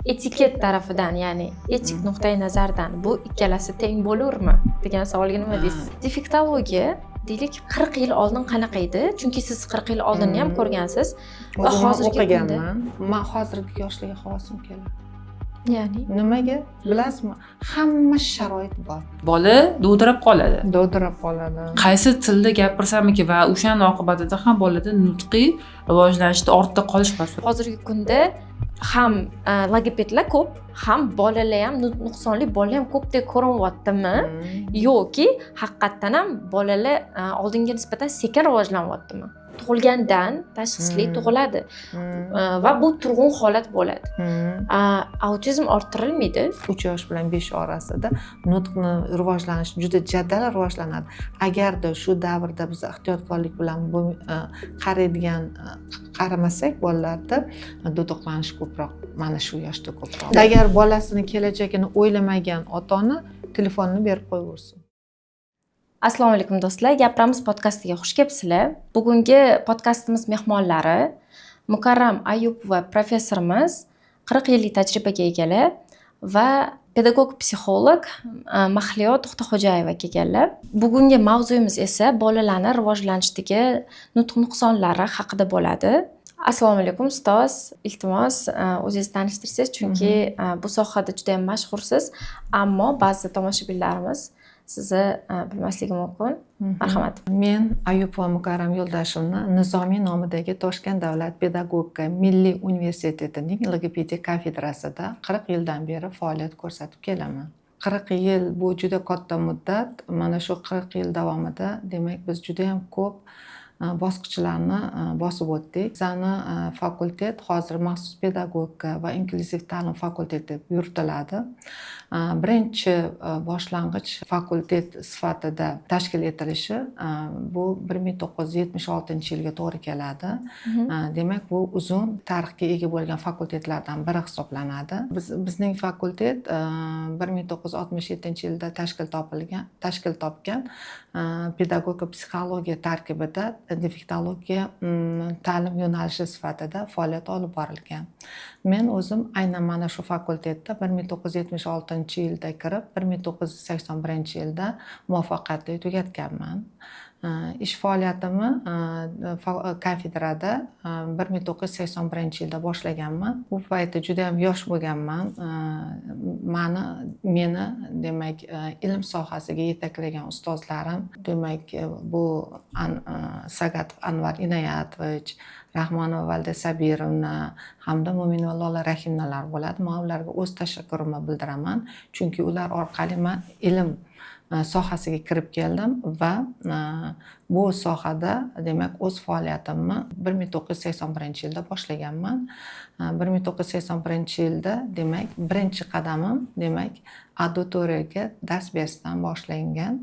Etiket tarafidan, ya'ni etik nuqtai nazardan bu ikkalasi teng bo'lurmi degan savolga nima deysiz? Defektologiya, deylik, 40 yil oldin qanaqa edi? Chunki siz 40 yil oldinni ham ko'rgansiz va O'zim ham hozirgi kunda o'qiganman. Man hozirgi yoshlarga havasim keladi. Ya'ni? Nimaga, bilasizmi? Hamma sharoit bor. Bola dovdirab qoladi. Dovdirab qoladi. Qaysi tilda gapirsamiki, va o'shani oqibatida ham bolada nutqiy rivojlanishda ortda qolish xavfi. Hozirgi kunda ham logopedlar ko'p, ham bolalar ham, nuqsonli bolalar ham ko'pdek ko'rinyaptimi yoki haqiqatdan ham bolalar oldinga nisbatan sekin rivojlanyaptimi? Tug'ilgandan tashxisli tug'iladi va bu turg'un holat bo'ladi. Autizm orttirilmaydi. 3 yosh bilan 5 orasida nutqni rivojlanishi juda jadal rivojlanadi. Agarda shu davrda biz ehtiyotkorlik bilan bu qaraydigan qaramasak, bolalarda duduqlanish ko'proq, mana shu yoshda ko'proq. Agar bolasini kelajagini o'ylamagan ota ona telefonni berib qo'yaversin. Assalomu alaykum, do'stlar! "Gapiramiz" podkastiga xush kelibsizlar. Bugungi podkastimiz mehmonlari Mukarram Ayupova professorimiz, 40 yillik tajribaga egalar, va pedagog psixolog Mahliyo To'xtaxo'jayeva kelganlar. Bugungi mavzuyimiz esa bolalarni rivojlanishdagi nutq nuqsonlari haqida bo'ladi. Assalomu alaykum, ustoz! Iltimos, o'zingizni tanishtirsangiz, chunki bu sohada juda yam mashhursiz, ammo ba'zi tomoshabinlarimiz sizni bilmasligi mumkin. Marhamat. Men Ayupova Mukarram Yo'ldashevna, Nizomiy nomidagi Toshkent davlat pedagogika milliy universitetining logopediya kafedrasida 40 yildan beri faoliyat ko'rsatib kelaman. 40 yil bu juda katta muddat. Mana shu 40 yil davomida, demak, biz judayam ko'p bosqichlarni bosib o'tdik. Bizani fakultet hozir maxsus pedagogika va inklyuziv ta'lim fakulteti deb yuritiladi. Birinchi boshlang'ich fakultet sifatida tashkil etilishi bu 1976-yilga to'g'ri keladi. Demak, bu uzun tarixga ega bo'lgan fakultetlardan biri hisoblanadi. Bizning fakultet 1967-yilda tashkil topgan, pedagogika psixologiya tarkibida defektologiya ta'lim yo'nalishi sifatida faoliyat olib borilgan. Men o'zim aynan mana shu fakultetda 1976-yilda kirib, 1981-yilda muvaffaqiyatli tugatganman. Ish faoliyatimni kafedrada 1981-yilda boshlaganman. U paytda judayam yosh bo'lganman. Meni, demak, ilm sohasiga yetaklagan ustozlarim, demak, bu Sagatov Anvar Inoyatovich, Rahmonova Valida Sabirovna hamda Mo'minova Lola Rahimovnalar bo'ladi. Man ularga o'z tashakkurimni bildiraman, chunki ular orqali man ilm sohasiga kirib keldim va bu sohada, demak, o'z faoliyatimni 1981-yilda boshlaganman. 1981-yilda, demak, birinchi qadamim, demak, auditoriyaga dars berishdan boshlangan.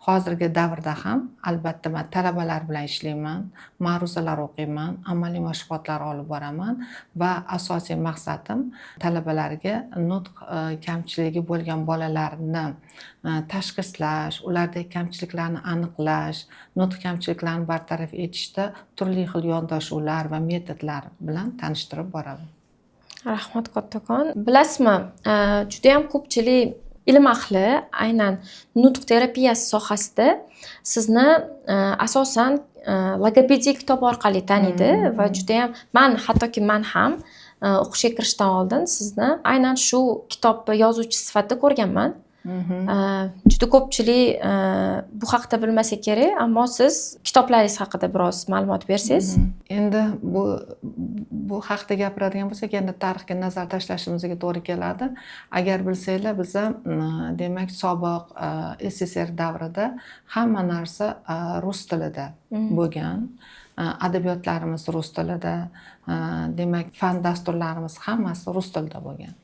Hozirgi davrda ham, albatta, man talabalar bilan ishlayman, ma'ruzalar o'qiyman, amaliy mashg'ulotlar olib boraman va asosiy maqsadim talabalarga nutq kamchiligi bo'lgan bolalarni tashxislash, ulardagi kamchiliklarni aniqlash, nutq kamchiliklarini bartaraf etishda turli xil yondashuvlar va metodlar bilan tanishtirib boraman. Rahmat kattakon. Bilasizmi, judayam ko'pchilik ilm ahli aynan nutq terapiyasi sohasida sizni asosan logopediya kitobi orqali taniydi va judayam man, hattoki man ham o'qishga kirishdan oldin sizni aynan shu kitobni yozuvchisi sifatida ko'rganman. Juda ko'pchilik bu haqida bilmasa kerak, ammo siz kitoblaringiz haqida biroz ma'lumot bersangiz. Endi bu haqda gapiradigan bo'lsak, endi tarixga nazar tashlashimizga to'g'ri keladi. Agar bilsanglar, biza demak, sobiq SSSR davrida hamma narsa rus tilida bo'lgan. Adabiyotlarimiz rus tilida, demak, fan dasturlarimiz hammasi rus tilida bo'lgan.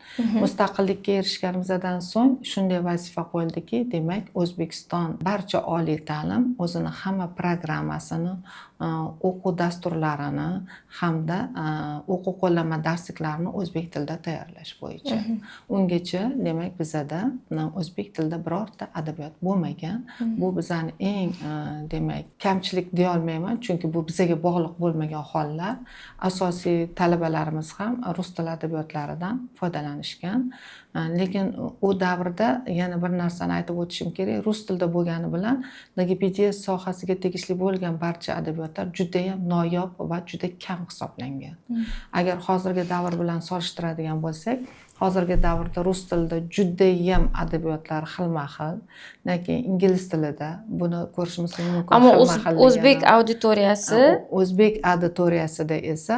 Mustaqillikka erishganimizdan so'ng shunday vazifa qo'yildiki, demak, O'zbekiston barcha oliy ta'lim o'zini hamma programmasini, o'quv dasturlarini hamda o'quv qo'llanma darsliklarini o'zbek tilida tayyorlash bo'yicha. Ungacha, demak, bizada o'zbek tilida birorta adabiyot bo'lmagan. Bu bizani eng demak, kamchilik. Deyolmayman, chunki bu bizaga bog'liq bo'lmagan hollar. Asosiy talabalarimiz ham rus tili adabiyotlaridan foydalanishgan. Lekin u davrda yana bir narsani aytib o'tishim kerak: rus tilida bo'lgani bilan logopediya sohasiga tegishli bo'lgan barcha adabiyotlar judayam noyob va juda kam hisoblangan. Agar hozirgi davr bilan solishtiradigan bo'lsak, hozirgi davrda rus tilida judayam adabiyotlar xilma xil, lekin ingliz tilida buni ko'rishimiz mumkin Ammo xilma-xilligini. o'zbek auditoriyasi O'zbek auditoriyasida esa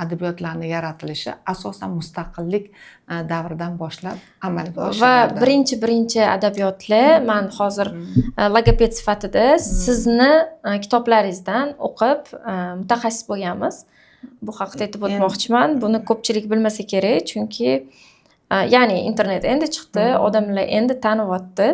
adabiyotlarni yaratilishi asosan mustaqillik davridan boshlab amalga va oshirildi. Birinchi adabiyotlar, man hozir logoped sifatida sizni kitoblaringizdan o'qib mutaxassis bo'lganmiz. Bu haqida aytib o'tmoqchiman. Buni ko'pchilik bilmasa kerak, chunki ya'ni internet endi chiqdi, odamlar endi tanyapti.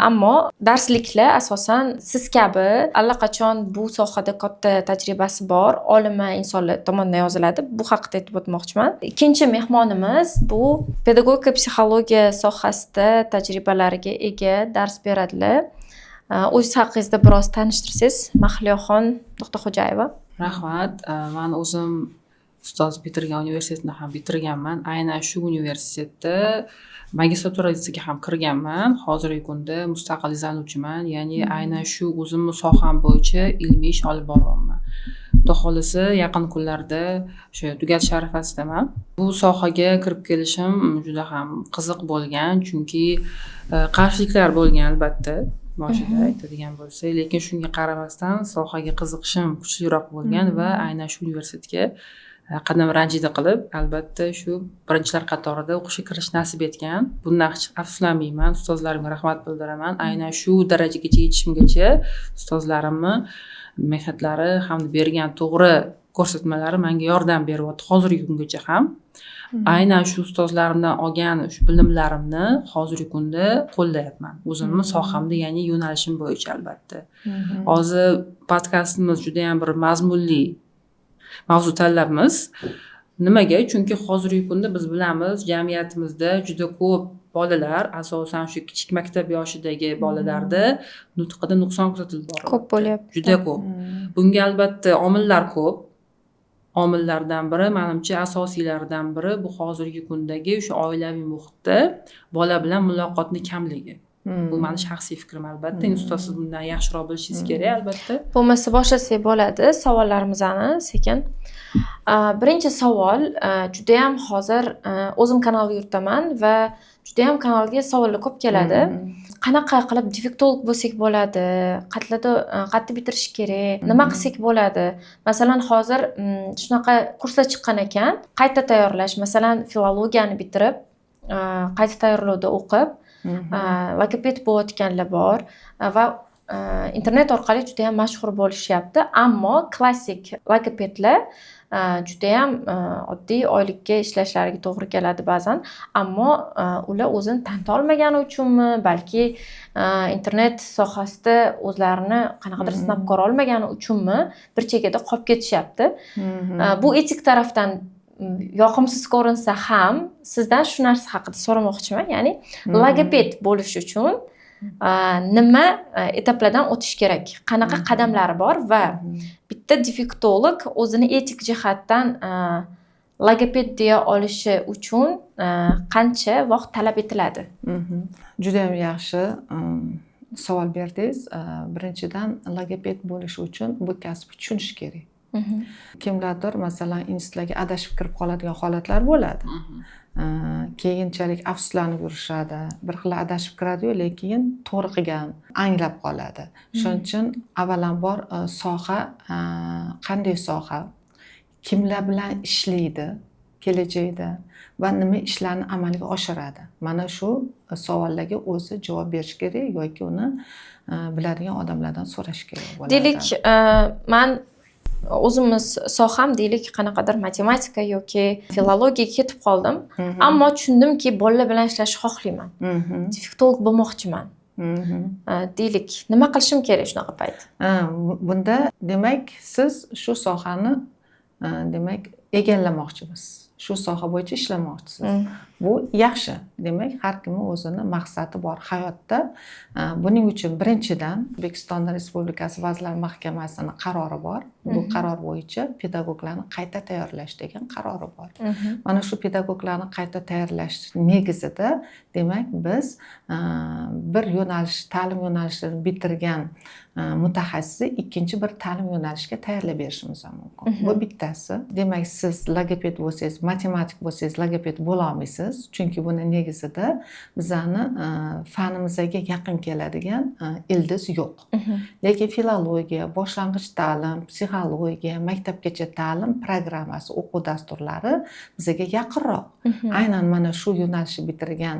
Ammo darsliklar asosan siz kabi allaqachon bu sohada katta tajribasi bor olima insonlar tomonidan yoziladi. Bu haqida aytib o'tmoqchiman. Ikkinchi mehmonimiz bu pedagogika, psixologiya sohasida tajribalariga ega, dars beradilar. O'zingiz haqingizda biroz tanishtirsangiz, Mahliyoxon To'xtaxo'jayeva. Rahmat. Man o'zim ustoz bitirgan universitetni ham bitirganman. Aynan shu universitetda magistraturasiga ham kirganman. Hozirgi kunda mustaqil izlanuvchiman, ya'ni aynan shu o'zimni soham bo'yicha ilmiy ish olib boryapman. Xudo xohlasa, yaqin kunlarda o'sha tugatish arafasidaman. Bu sohaga kirib kelishim juda ham qiziq bo'lgan, chunki qarshiliklar bo'lgan, albatta, boshida aytadigan bo'lsak, lekin shunga qaramasdan sohaga qiziqishim kuchliroq bo'lgan va aynan shu universitetga qadam ranjida qilib, albatta, shu birinchilar qatorida o'qishga kirish nasib etgan. Bundan hech afsuslanmayman, ustozlarimga rahmat bildiraman. Aynan shu darajagacha yetishimgacha ustozlarimni mehnatlari hamda bergan to'g'ri ko'rsatmalari menga yordam beryapti hozirgi kungacha ham. Aynan shu ustozlarimdan olgan shu bilimlarimni hozirgi kunda qo'llayapman o'zimni sohamda, ya'ni yo'nalishim bo'yicha, albatta. Hozir podkastimiz judayam bir mazmunli mavzu tanlabmiz. Nimaga? Chunki hozirgi kunda biz bilamiz, jamiyatimizda juda ko'p bolalar, asosan shu kichik maktab yoshidagi bolalarda nutqida nuqson kuzatilib boryapti. Ko'p bo'lyapti. Juda ko'p. Bunga, albatta, omillar ko'p. Omillardan biri, manimcha, asosiylaridan biri bu hozirgi kundagi o'sha oilaviy muhitda bola bilan muloqotni kamligi. Bu mani shaxsiy fikrim, albatta. Endi, ustoz, siz bundan yaxshiroq bilishingiz kerak, albatta. Bo'lmasa, boshlasak bo'ladi savollarimizni sekin. Birinchi savol judayam hozir o'zim kanal yuritaman va judayam kanalga savollar ko'p keladi. Qanaqa qilib defektolog bo'lsak bo'ladi, qayerlarda, qayerda bitirish kerak, nima qilsak bo'ladi? Masalan, hozir shunaqa kurslar chiqqan ekan, qayta tayyorlash, masalan, filologiyani bitirib, qayta tayyorlovda o'qib, logoped bo'layotganlar bor va internet orqali judayam mashhur bo'lishyapti. Ammo klassik logopedlar judayam oddiy oylikka ishlashlariga to'g'ri keladi ba'zan. Ammo ular o'zini tanita olmagani uchunmi, balki internet sohasida o'zlarini qanaqadir sinab ko'ra olmagani uchunmi, bir chekkada qolib ketishyapti. Bu etik tarafdan yoqimsiz ko'rinsa ham, sizdan shu narsa haqida so'ramoqchiman. Ya'ni logoped bo'lish uchun nima etaplardan o'tish kerak, qanaqa qadamlari bor va bitta defektolog o'zini etik jihatdan logoped deya olishi uchun qancha vaqt talab etiladi? Judayam yaxshi savol berdingiz. Birinchidan, logoped bo'lish uchun bu kasbni tushunish kerak. Kimlardir, masalan, institutlarga adashib kirib qoladigan holatlar bo'ladi. Keyinchalik afsuslanib yurishadi. Bir xil adashib kiradiyu, lekin to'g'ri qilgan anglab qoladi. Shuning uchun avvalambor soha qanday soha, kimlar bilan ishlaydi kelajakda va nima ishlarni amalga oshiradi, mana shu savollarga o'zi javob berish kerak yoki uni biladigan odamlardan so'rash kerak bo'ladi. Deylik, man o'zimiz soham, deylik, qanaqadir matematika yoki filologiyaga ketib qoldim, ammo tushundimki, bolalar bilan ishlashni xohlayman, defektolog bo'lmoqchiman. Deylik, nima qilishim kerak shunaqa payt? Ha, bunda demak, siz shu sohani demak, egallamoqchisiz, shu soha bo'yicha ishlamoqchisiz. Bu yaxshi. Demak, har kimni o'zini maqsadi bor hayotda. Buning uchun birinchidan O'zbekiston Respublikasi Vazirlar Mahkamasini qarori bor. Bu qaror bo'yicha pedagoglarni qayta tayyorlash degan qarori bor. Mana shu pedagoglarni qayta tayyorlash negizida, demak, biz bir yo'nalish, ta'lim yo'nalishini bitirgan mutaxassisni ikkinchi bir ta'lim yo'nalishiga tayyorlab berishimiz ham mumkin. Bu bittasi. Demak, siz logoped bo'lsangiz, matematik bo'lsangiz, logoped bo'lolmaysiz, chunki buni negizida bizani fanimizga yaqin keladigan ildiz yo'q. Lekin filologiya, boshlang'ich ta'lim, psixologiya, maktabgacha ta'lim programmasi, o'quv dasturlari bizaga yaqinroq. Aynan mana shu yo'nalishni bitirgan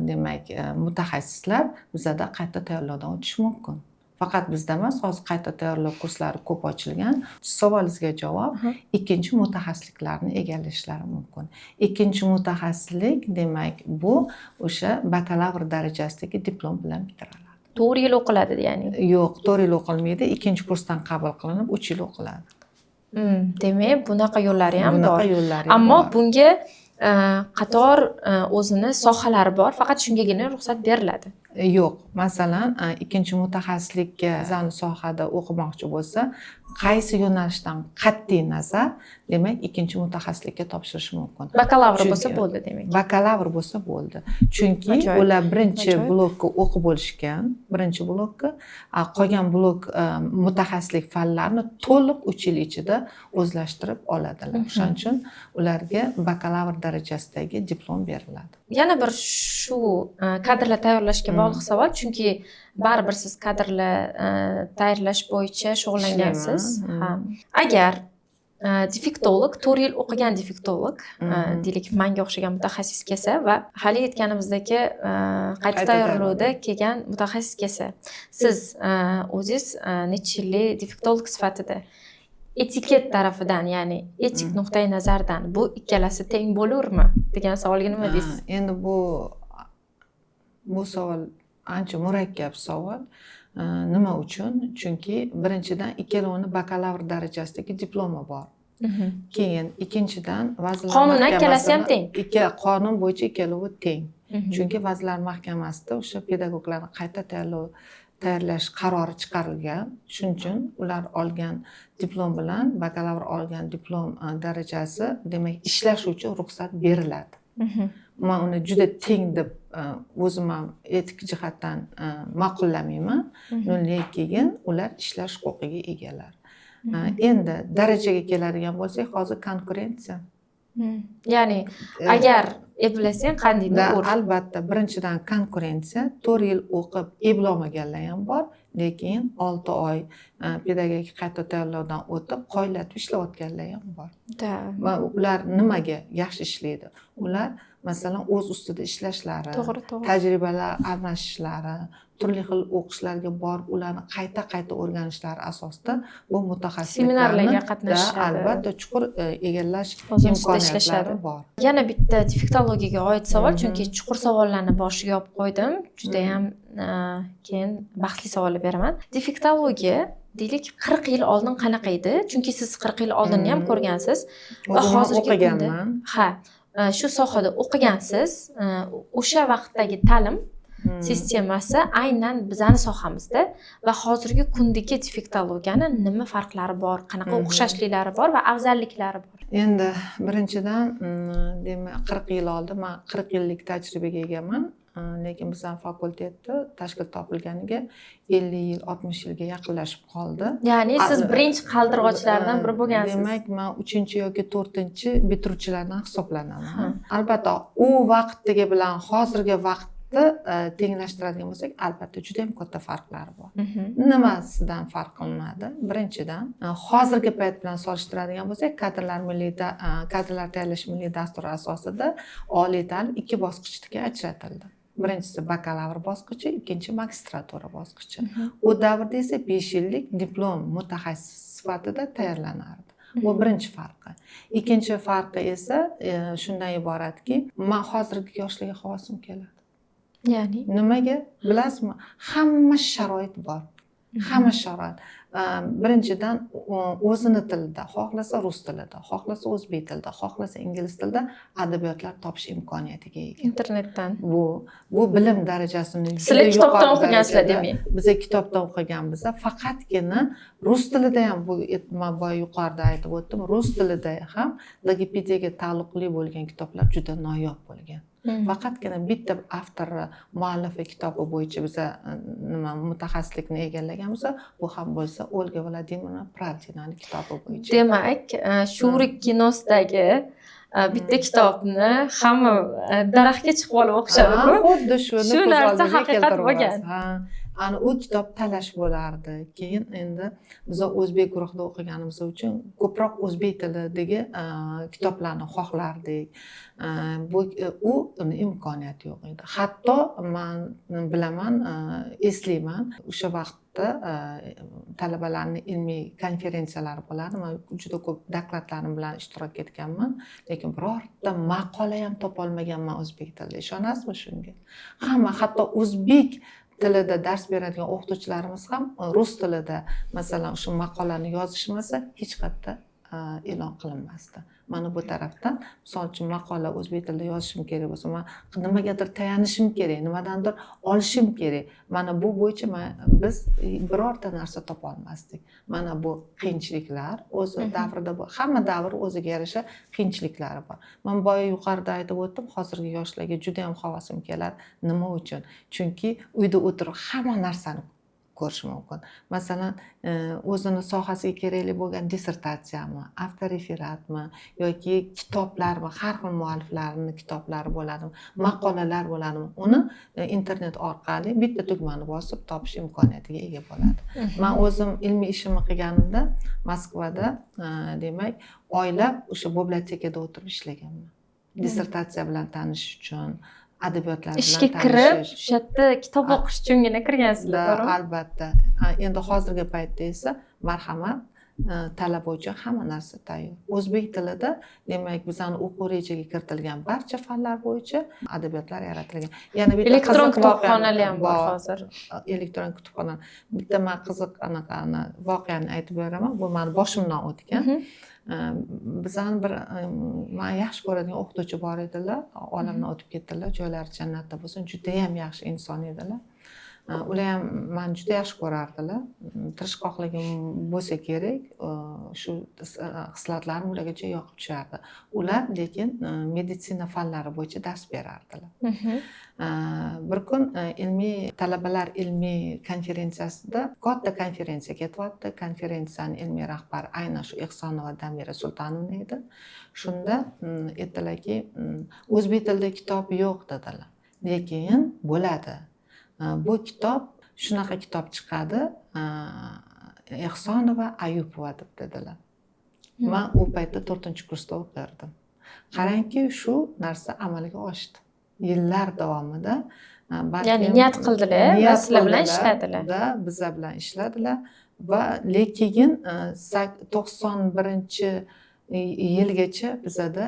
demak, mutaxassislar bizada qayta tayyorlovdan o'tishi mumkin. Faqat bizda emas, hozir qayta tayyorlov kurslari ko'p ochilgan. Savolingizga javob: ikkinchi mutaxassisliklarni egallashlari mumkin. Ikkinchi mutaxassislik, demak, bu o'sha bakalavr darajasidagi diplom bilan bitiriladi. 4 yil o'qiladi, ya'ni? Yo'q, 4 yil o'qilmaydi. Ikkinchi kursdan qabul qilinib, 3 yil o'qiladi. Demak, bunaqa yo'llari ham Bunaqa bor. yo'llari ham Ammo bor. bunga qator o'zini sohalari bor, faqat shungagina ruxsat beriladi. Yo'q, masalan, ikkinchi mutaxassislikka bizani sohada o'qimoqchi bo'lsa, qaysi yo'nalishdan qat'iy nazar, demak, ikkinchi mutaxassislikka topshirishi mumkin. Bakalavr bo'lsa bo'ldi, demak. Bakalavr bo'lsa bo'ldi, chunki Ajoyib. ular birinchi Ajoyib. blokka o'qib bo'lishgan, birinchi blokka, qolgan blok mutaxassislik fanlarini to'liq 3 yil ichida o'zlashtirib oladilar. O'shaning uchun ularga bakalavr darajasidagi diplom beriladi. Yana bir shu kadrlar tayyorlashga bog'liq savol, chunki baribir siz kadrlar tayyorlash bo'yicha shug'ullangansiz. Ishlayman. Ha. Agar defektolog, 4 yil o'qigan defektolog, deylik, manga o'xshagan mutaxassis kelsa va hali aytganimizdek, qayta Qayta tayyorlovda kelgan mutaxassis kelsa, siz o'zingiz necha yillik defektolog sifatida etiket tarafidan, ya'ni etik nuqtai nazardan bu ikkalasi teng bo'lurmi degan savolga nima deysiz? Ha, endi bu savol ancha murakkab savol. Nima uchun? Chunki birinchidan, ikkalovini bakalavr darajasidagi diplomi bor. Keyin ikkinchidan, Vazirlar Qonunan ikkalasi ham Mahkamasini- teng. Ikki qonun bo'yicha ikkalovi teng. Chunki Vazirlar Mahkamasida o'sha pedagoglarni qayta tayyorlash qarori chiqarilgan. Shuning uchun ular olgan diplom bilan bakalavr olgan diplom darajasi, demak, ishlash uchun ruxsat beriladi. Man uni juda teng deb o'zim ham etik jihatdan ma'qullamayman, lekin ular ishlash huquqiga egalar. Endi darajaga keladigan bo'lsak, hozir konkurensiya. Ya'ni agar eplasang, qandingni ur. Albatta, birinchidan konkurensiya. 4 yil o'qib eplolmaganlar ham bor, lekin 6 oy pedagogik qayta tayyorlovdan o'tib, qoyillatib ishlayotganlar ham bor. Va ular nimaga yaxshi ishlaydi? Ular, masalan, o'z ustida ishlashlari, to'g'ri to'g'ri tajribalar almashishlari, turli xil o'qishlarga borib, ularni qayta qayta o'rganishlari asosida bu mutaxassisliklarni Seminarlarga da, qatnashishadi. albatta, chuqur egallash O'zini ustida imkoniyatlari ishlashadi. bor. Yana bitta defektologiyaga oid savol, chunki chuqur savollarni boshiga olib qo'ydim judayam, keyin bahsli savollar beraman. Defektologiya, deylik, 40 yil oldin qanaqa edi? Chunki siz 40 yil oldinni ham ko'rgansiz va O'zim ham hozirgi kunda o'qiganman. Ha, shu sohada o'qigansiz. O'sha vaqtdagi ta'lim sistemasi aynan bizani sohamizda va hozirgi kundagi defektologiyani nima farqlari bor, qanaqa o'xshashliklari bor va afzalliklari bor? Endi birinchidan, demak, 40 yil oldin, man 40 yillik tajribaga egaman, lekin bizani fakultetda tashkil topilganiga 50 yil, 60 yilga yaqinlashib qoldi. Ya'ni siz birinchi qaldirg'ochlardan biri bo'lgansiz. Demak, man uchinchi yoki to'rtinchi bitiruvchilardan hisoblanaman. Albatta, u vaqtdagi bilan hozirgi vaqtni tenglashtiradigan bo'lsak, albatta, juda yam katta farqlari bor. Nimasidan farq qilinadi? Birinchidan, hozirgi payt bilan solishtiradigan bo'lsak, kadrlar tayyorlash milliy dasturi asosida oliy ta'lim ikki bosqichga ajratildi. Birinchisi bakalavr bosqichi, ikkinchi magistratura bosqichi. U davrda esa 5 yillik diplom mutaxassis sifatida tayyorlanardi. Bu birinchi farqi. Ikkinchi farqi esa shundan iboratki, man hozirgi yoshlarga havasim keladi. Ya'ni? Nimaga, bilasizmi? Hamma sharoit bor, hamma sharoit. Birinchidan, o'zini tilida, xohlasa rus tilida, xohlasa o'zbek tilida, xohlasa ingliz tilida adabiyotlar topish imkoniyatiga ega. Internetdan. Bu bilim darajasini juda Sizlar kitobdan yuqori o'qigansizlar, darajada. demak. Biza kitobdan o'qiganmiz. Faqatgina rus tilida ham bu, man boya yuqorida aytib o'tdim, rus tilida ham logopediyaga taalluqli bo'lgan kitoblar juda noyob bo'lgan. Faqatgina bitta avtor, muallifi kitobi bo'yicha biza nima, mutaxassislikni egallaganmiz. Bu ham bo'lsa Olga Vladimirovna Pravdinani kitobi bo'yicha. Demak, Shurik kinosidagi bitta kitobni hamma daraxtga chiqib olib o'qishadi-ku. Ha, xuddi shuni Shu ko'z narsa oldiga haqiqat keltirib bo'lgan. olasiz. Ha, ana u kitob talash bo'lardi. Keyin endi biz o'zbek guruhida o'qiganimiz uchun ko'proq o'zbek tilidagi kitoblarni xohlardik. Bu u uni imkoniyati yo'q edi. Hatto man bilaman, eslayman, o'sha vaqtda talabalarni ilmiy konferensiyalari bo'lardi. Man juda ko'p dokladlarim bilan ishtirok etganman, lekin birorta maqola ham topolmaganman o'zbek tilida. Ishonasizmi shunga? Hamma, hatto o'zbek tilida dars beradigan o'qituvchilarimiz ham rus tilida, masalan, o'sha maqolani yozishmasa, hech qayerda e'lon qilinmasdi. Mana bu tarafdan, misol uchun, maqola o'zbek tilida yozishim kerak bo'lsa, man nimagadir tayanishim kerak, nimadandir olishim kerak. Mana bu bo'yicha biz birorta narsa topolmasdik. Mana bu qiyinchiliklar o'zi davrida. Bu hamma davr o'ziga yarasha qiyinchiliklari bor. Man boya yuqorida aytib o'tdim, hozirgi yoshlarga juda yam havasim keladi. Nima uchun? Chunki uyda o'tirib hamma narsani ko'rish mumkin. Masalan, o'zini sohasiga kerakli bo'lgan dissertatsiyami, avtoreferatmi yoki kitoblarmi, har xil mualliflarni kitoblari bo'ladimi, maqolalar bo'ladimi, uni internet orqali bitta tugmani bosib topish imkoniyatiga ega bo'ladi. Man o'zim ilmiy ishimni qilganimda Moskvada, demak, oylab o'sha bibliotekada o'tirib ishlaganman, dissertatsiya bilan tanishish uchun, adabiyotlar bilan Ishga kirib, tanishish. o'sha yerda kitob o'qish uchungina kirgansizlar, Da, to'g'rimi? Albatta. Ha, endi hozirgi paytda esa, marhamat, talaba uchun hamma narsa tayyor o'zbek tilida. Demak, bizani o'quv rejaga kiritilgan barcha fanlar bo'yicha adabiyotlar yaratilgan. Yana bitta Elektron qiziq voqea kutubxonalar ham bor hozir. Elektron kutubxona. Bitta man qiziq anaqani, voqeani aytib beraman. Bu mani boshimdan o'tgan. Bizani bir man yaxshi ko'radigan o'qituvchi bor edilar, olamdan o'tib ketdilar, joylari jannatda bo'lsin, judayam yaxshi inson edilar. Ular ham mani juda yaxshi ko'rardilar. Tirishqoqligim bo'lsa kerak, shu xislatlarim ularga juda yoqib tushardi. Ular lekin meditsina fanlari bo'yicha dars berardilar. Bir kun ilmiy talabalar ilmiy konferensiyasida, katta konferensiya ketyapti, konferensiyani ilmiy rahbari aynan shu Ehsonova Damira Sultonovna edi. Shunda aytdilarki, o'zbek tilida kitob yo'q dedilar, lekin bo'ladi. Bu kitob, shunaqa kitob chiqadi, Ehsonova Ayupova deb dedilar. Man u paytda to'rtinchi kursda o'qirdim. Qarangki, shu narsa amalga oshdi yillar davomida. Balkim Ya'ni niyat qildilar va niyat sizlar bilan qildilar. ishladilar. Da, biza bilan ishladilar va lekin 91-yilgacha bizada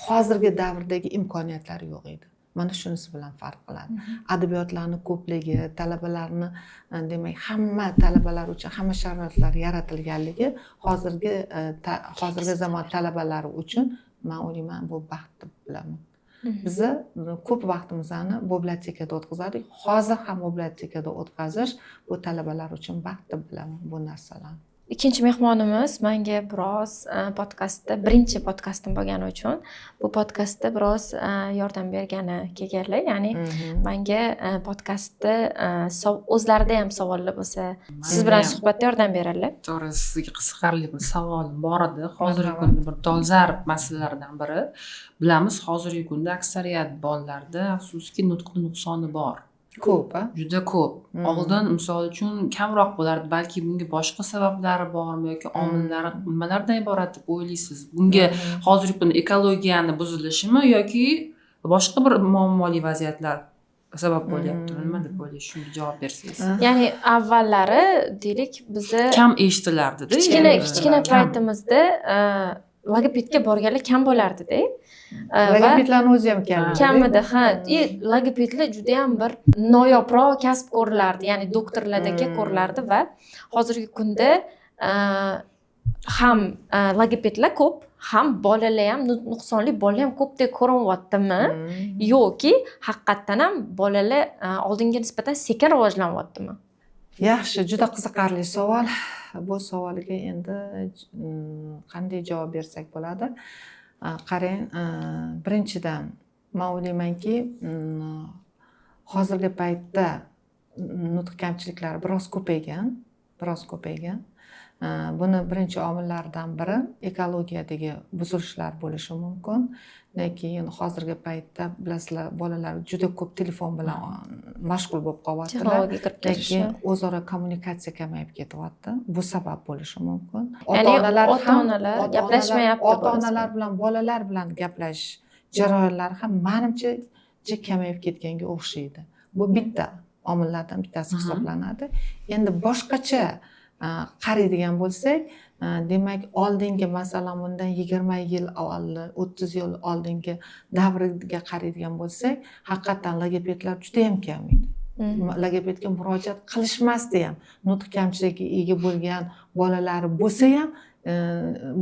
hozirgi davrdagi imkoniyatlar yo'q edi. Mana shunisi bilan farq qiladi. Adabiyotlarni ko'pligi, talabalarni, demak, hamma talabalar uchun hamma sharoitlar yaratilganligi hozirgi zamon talabalari uchun, man o'ylayman, bu baxt deb bilaman. Biza ko'p vaqtimizni bibliotekada o'tkazardik. Hozir ham bibliotekada o'tkazish bu talabalar uchun baxt deb bilaman bu narsalarni. Ikkinchi mehmonimiz menga biroz podkastda, birinchi podkastim bo'lgani uchun bu podkastda biroz yordam bergani kelganlar. Ya'ni menga podkastda o'zlarida ham savollar bo'lsa, siz bilan Menda ham suhbatda yordam beradilar. To'g'ri, sizga qiziqarli bir savolim bor edi. Hozirgi Marhamat. kunda bir dolzarb masalalardan biri, bilamiz, hozirgi kunda aksariyat bolalarda, afsuski, nutq nuqsoni bor. Ko'p, a? Juda ko'p. Oldin, misol uchun, kamroq bo'lardi. Balki bunga boshqa sabablari bormi yoki omillari nimalardan iborat deb o'ylaysiz bunga? Hozirgi kunda ekologiyani buzilishimi yoki boshqa bir muammoli vaziyatlar sabab bo'lyapti? Nima deb o'ylaysiz, shunga javob bersangiz. Ya'ni avvallari, deylik, biza Kam eshitilardida. kichkina Ya'ni kichkina kam. paytimizda. Logopedga borganlar kam bo'lardida. Va Logopedlarni o'zi ham kam edi. Kam edi, ha. И logopedlar judayam bir noyobroq kasb ko'rilardi, ya'ni doktorlardek ko'rilardi. Va hozirgi kunda ham logopedlar ko'p, ham bolalar ham, nuqsonli bolalar ham ko'pdek ko'rinyaptimi yoki haqiqatdan ham bolalar oldinga nisbatan sekin rivojlanyaptimi? Yaxshi, juda qiziqarli savol. Bu savolga endi qanday javob bersak bo'ladi? Qarang, birinchidan, man o'ylaymanki, hozirgi paytda nutq kamchiliklari biroz ko'paygan, biroz ko'paygan. Buni birinchi omillaridan biri ekologiyadagi buzilishlar bo'lishi mumkin. Keyin hozirgi paytda, bilasizlar, bolalar juda ko'p telefon bilan mashg'ul bo'lib qolyaptilar. Texnologiya kirib kelishi. Lekin o'zaro kommunikatsiya kamayib ketyapti, bu sabab bo'lishi mumkin. Ya'ni Ota-onalar ham ota-onalar gaplashmayapti ota bolasi onalar bilan, bolalar bilan gaplashish jarayonlari ham, manimcha, kamayib ketganga o'xshaydi. Bu bitta omillardan bittasi hisoblanadi. Endi boshqacha qaraydigan bo'lsak, demak, oldingi, masalan, bundan 20 yil oldin, 30 yil oldingi davriga qaraydigan bo'lsak, haqiqatdan logopedlar judayam kam edi. Logopedga murojaat qilishmasdi ham. Nutq kamchiligiga ega bo'lgan bolalari bo'lsa ham,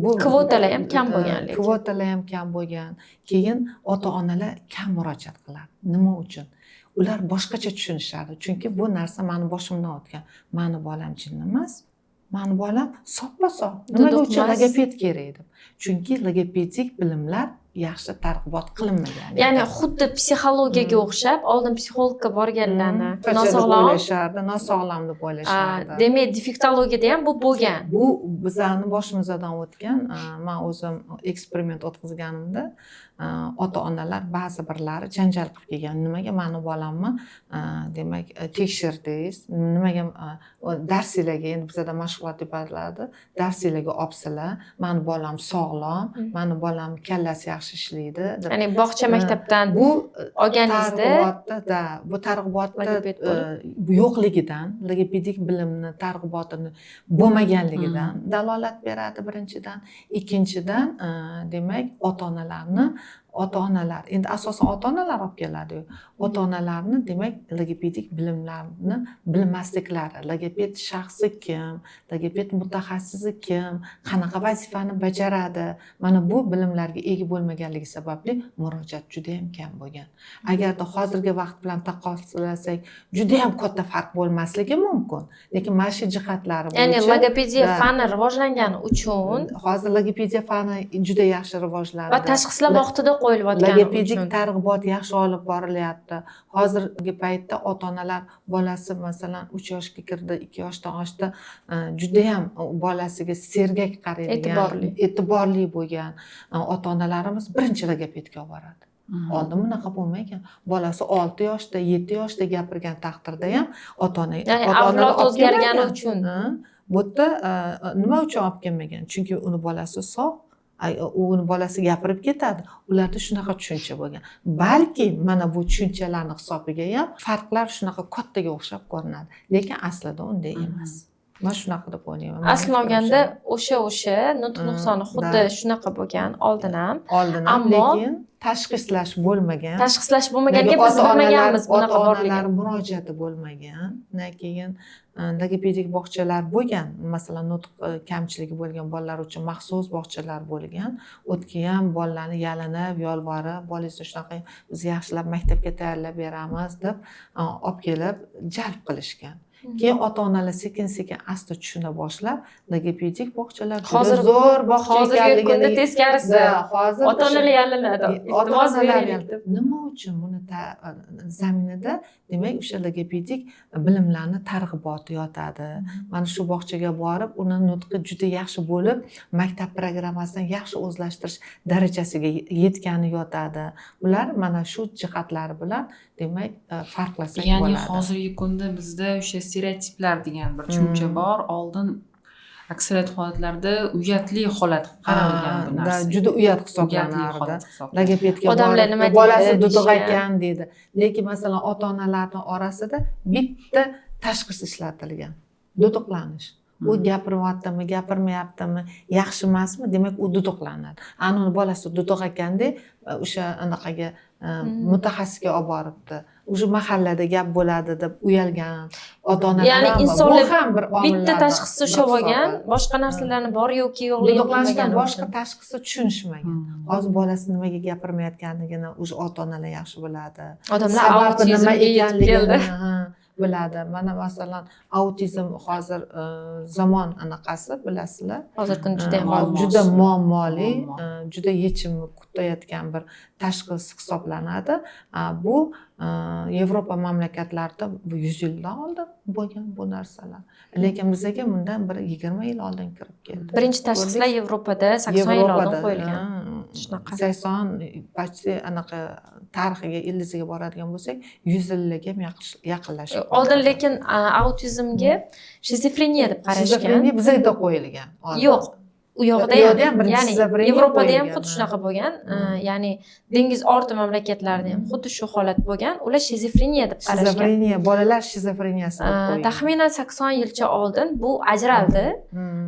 bu Kvotalar ham kam bo'lgan lekin. Kvotalar ham kam bo'lgan. Keyin ota onalar kam murojaat qiladi. Nima uchun? Ular boshqacha tushunishardi, chunki bu narsa mani boshimdan o'tgan: mani bolam jinni emas, mani bolam soppa sog', nimaga Duduq uchun emas. logoped kerak deb. Chunki logopedik bilimlar yaxshi targ'ibot qilinmagan edi. Ya'ni xuddi psixologiyaga o'xshab, oldin psixologga borganlarni Deb nosog'lom, o'ylashardi, nosog'lom deb o'ylashardi. Demak, defektologiyada ham bu bo'lgan. Bu bizani boshimizdan o'tgan. Man o'zim eksperiment o'tkazganimda, ota onalar ba'zi birlari janjal qilib kelgan: nimaga mani bolamni, demak, tekshirdingiz, nimaga darsinglarga, endi bizada mashg'ulot deb ataladi, darsinglarga olibsizlar, mani bolam sog'lom, mani bolam kallasi yaxshi ishlaydi deb. Ya'ni bog'cha, maktabdan Bu olganingizda targ'ibotda da, bu targ'ibotda logoped bo'lib. Yo'qligidan, logopedik bilimni targ'ibotini bo'lmaganligidan dalolat beradi birinchidan. Ikkinchidan, demak, ota onalarni, ota onalar, endi asosan ota onalar olib keladiyu, ota onalarni, demak, logopedik bilimlarni bilmasliklari, logoped shaxsi kim, logoped mutaxassisi kim, qanaqa vazifani bajaradi, mana bu bilimlarga ega bo'lmaganligi sababli murojaat judayam kam bo'lgan. Agarda hozirgi vaqt bilan taqqoslasak, judayam katta farq bo'lmasligi mumkin, lekin mana shu jihatlari Ya'ni bo'yicha logopediya Da. fani rivojlangani uchun Hozir logopediya fani juda yaxshi rivojlandi va tashxislar vaqtida qo'yilayotgani Logopedik uchun. targ'ibot yaxshi olib borilyapti. Hozirgi paytda ota onalar bolasi, masalan, 3 yoshga kirdi, 2 yoshdan oshdi, judayam bolasiga sergak qaraydigan, E'tiborli. e'tiborli bo'lgan ota onalarimiz birinchi logopedga olib boradi. Oldin bunaqa bo'lmagan. Bolasi 6 yoshda, 7 yoshda gapirgan taqdirda ham ota ona Ya'ni ota onalar avlod olib o'zgargani kelmagan. uchun. Ha, bu yerda nima uchun olib kelmagan? Chunki uni bolasi sog', u uni bolasi gapirib ketadi. Ularda shunaqa tushuncha bo'lgan. Balki mana bu tushunchalarni hisobiga ham farqlar shunaqa kattaga o'xshab ko'rinadi, lekin aslida unday emas. Man shunaqa deb o'ylayman. Mani Aslini fikrim olganda shu. o'sha nutq nuqsoni xuddi shunaqa bo'lgan oldin ham. Oldin ham, Ammo lekin tashxislash bo'lmagan. Tashxislash bo'lmaganga Lekin biz ota-onalar bilmaganmiz bunaqa ota-onalar borligini. murojaati bo'lmagan. Undan keyin logopedik bog'chalar bo'lgan. Masalan, nutq kamchiligi bo'lgan bolalar uchun maxsus bog'chalar bo'lgan. O'tga ham bolalarni yalinib, yolvorib, bolangizni shunaqa biz yaxshilab maktabga tayyorlab beramiz deb, olib kelib jalb qilishgan. Keyin ota onalar sekin sekin asta tushuna boshlab, logopedik bog'chalar juda zo'r bog'cha Hozirgi kunda ekanligini teskarisi. Da, hozir Ota onalar yalinadi. Ota Iltimos, onalar beraylik deb. Nima uchun? Buni zaminida, demak, o'sha logopedik bilimlarni targ'iboti yotadi. Mana shu bog'chaga borib, uni nutqi juda yaxshi bo'lib, maktab programmasini yaxshi o'zlashtirish darajasiga yetgani yotadi. Ular mana shu jihatlari bilan, demak, farqlasak Ya'ni bo'ladi. hozirgi kunda bizda o'sha stereotiplar degan bir tushuncha bor. Oldin aksariyat holatlarda uyatli holat qaralgan bu Da, narsa. juda uyat Uyatli hisoblanardi. holat hisoblanadi. Logopedga Odamlar borib, nima deydi, bolasi duduq deyishgan. ekan deydi. Lekin, masalan, ota onalarni orasida bitta tashxis ishlatilgan: duduqlanish. U gapiryaptimi, gapirmayaptimi, yaxshi emasmi, demak, u duduqlanadi. Ana uni bolasi duduq ekanda, o'sha anaqaga, mutaxassisga olib boribdi, уже mahallada gap bo'ladi deb uyalgan ota onalar Ya'ni ham bor. insonlar Bu ham bir bitta omillardan tashxisni bir ushlab olgan, hisoblanadi. boshqa narsalarni bor yoki yo'qligini Duduqlanishdan bilmagani boshqa uchun. tashxisni tushunishmagan. Hozir bolasi nimaga gapirmayotganligini уже ota onalar yaxshi biladi, Odamlar sababi nima autizmga yetib keldi. ekanligini, ha, biladi. Mana, masalan, autizm hozir zamon anaqasi, bilasizlar. Hozirgi kunda juda ham Muammosi. Juda muammoli, Muammo. juda yechimni kutayotgan bir tashxis hisoblanadi. Bu Yevropa mamlakatlarida bu 100 yildan oldin bo'lgan bu narsalar, lekin bizaga bundan bir 20 yil oldin kirib keldi. Birinchi tashxislar Yevropada 80 yil oldin Yevropada, qo'yilgan. ha, Shunaqa. 80 почти, anaqa tarixiga, ildiziga boradigan bo'lsak, 100 yilga ham yaqinlashib Oldin qoldi. lekin autizmga shizofreniya deb qarashgan. Shizofreniya bizada qo'yilgan oldin. Yo'q, u yoqda U yoqda ham, ham birinchi ya'ni shizofreniya Yevropada ham qo'yilgan, xuddi ha. shunaqa bo'lgan. Ya'ni dengiz orti mamlakatlarida ham xuddi shu holat bo'lgan. Ular shizofreniya deb qarashgan. Shizofreniya, bolalar shizofreniyasi deb qo'yilgan. Taxminan 80 yilcha oldin bu ajraldi.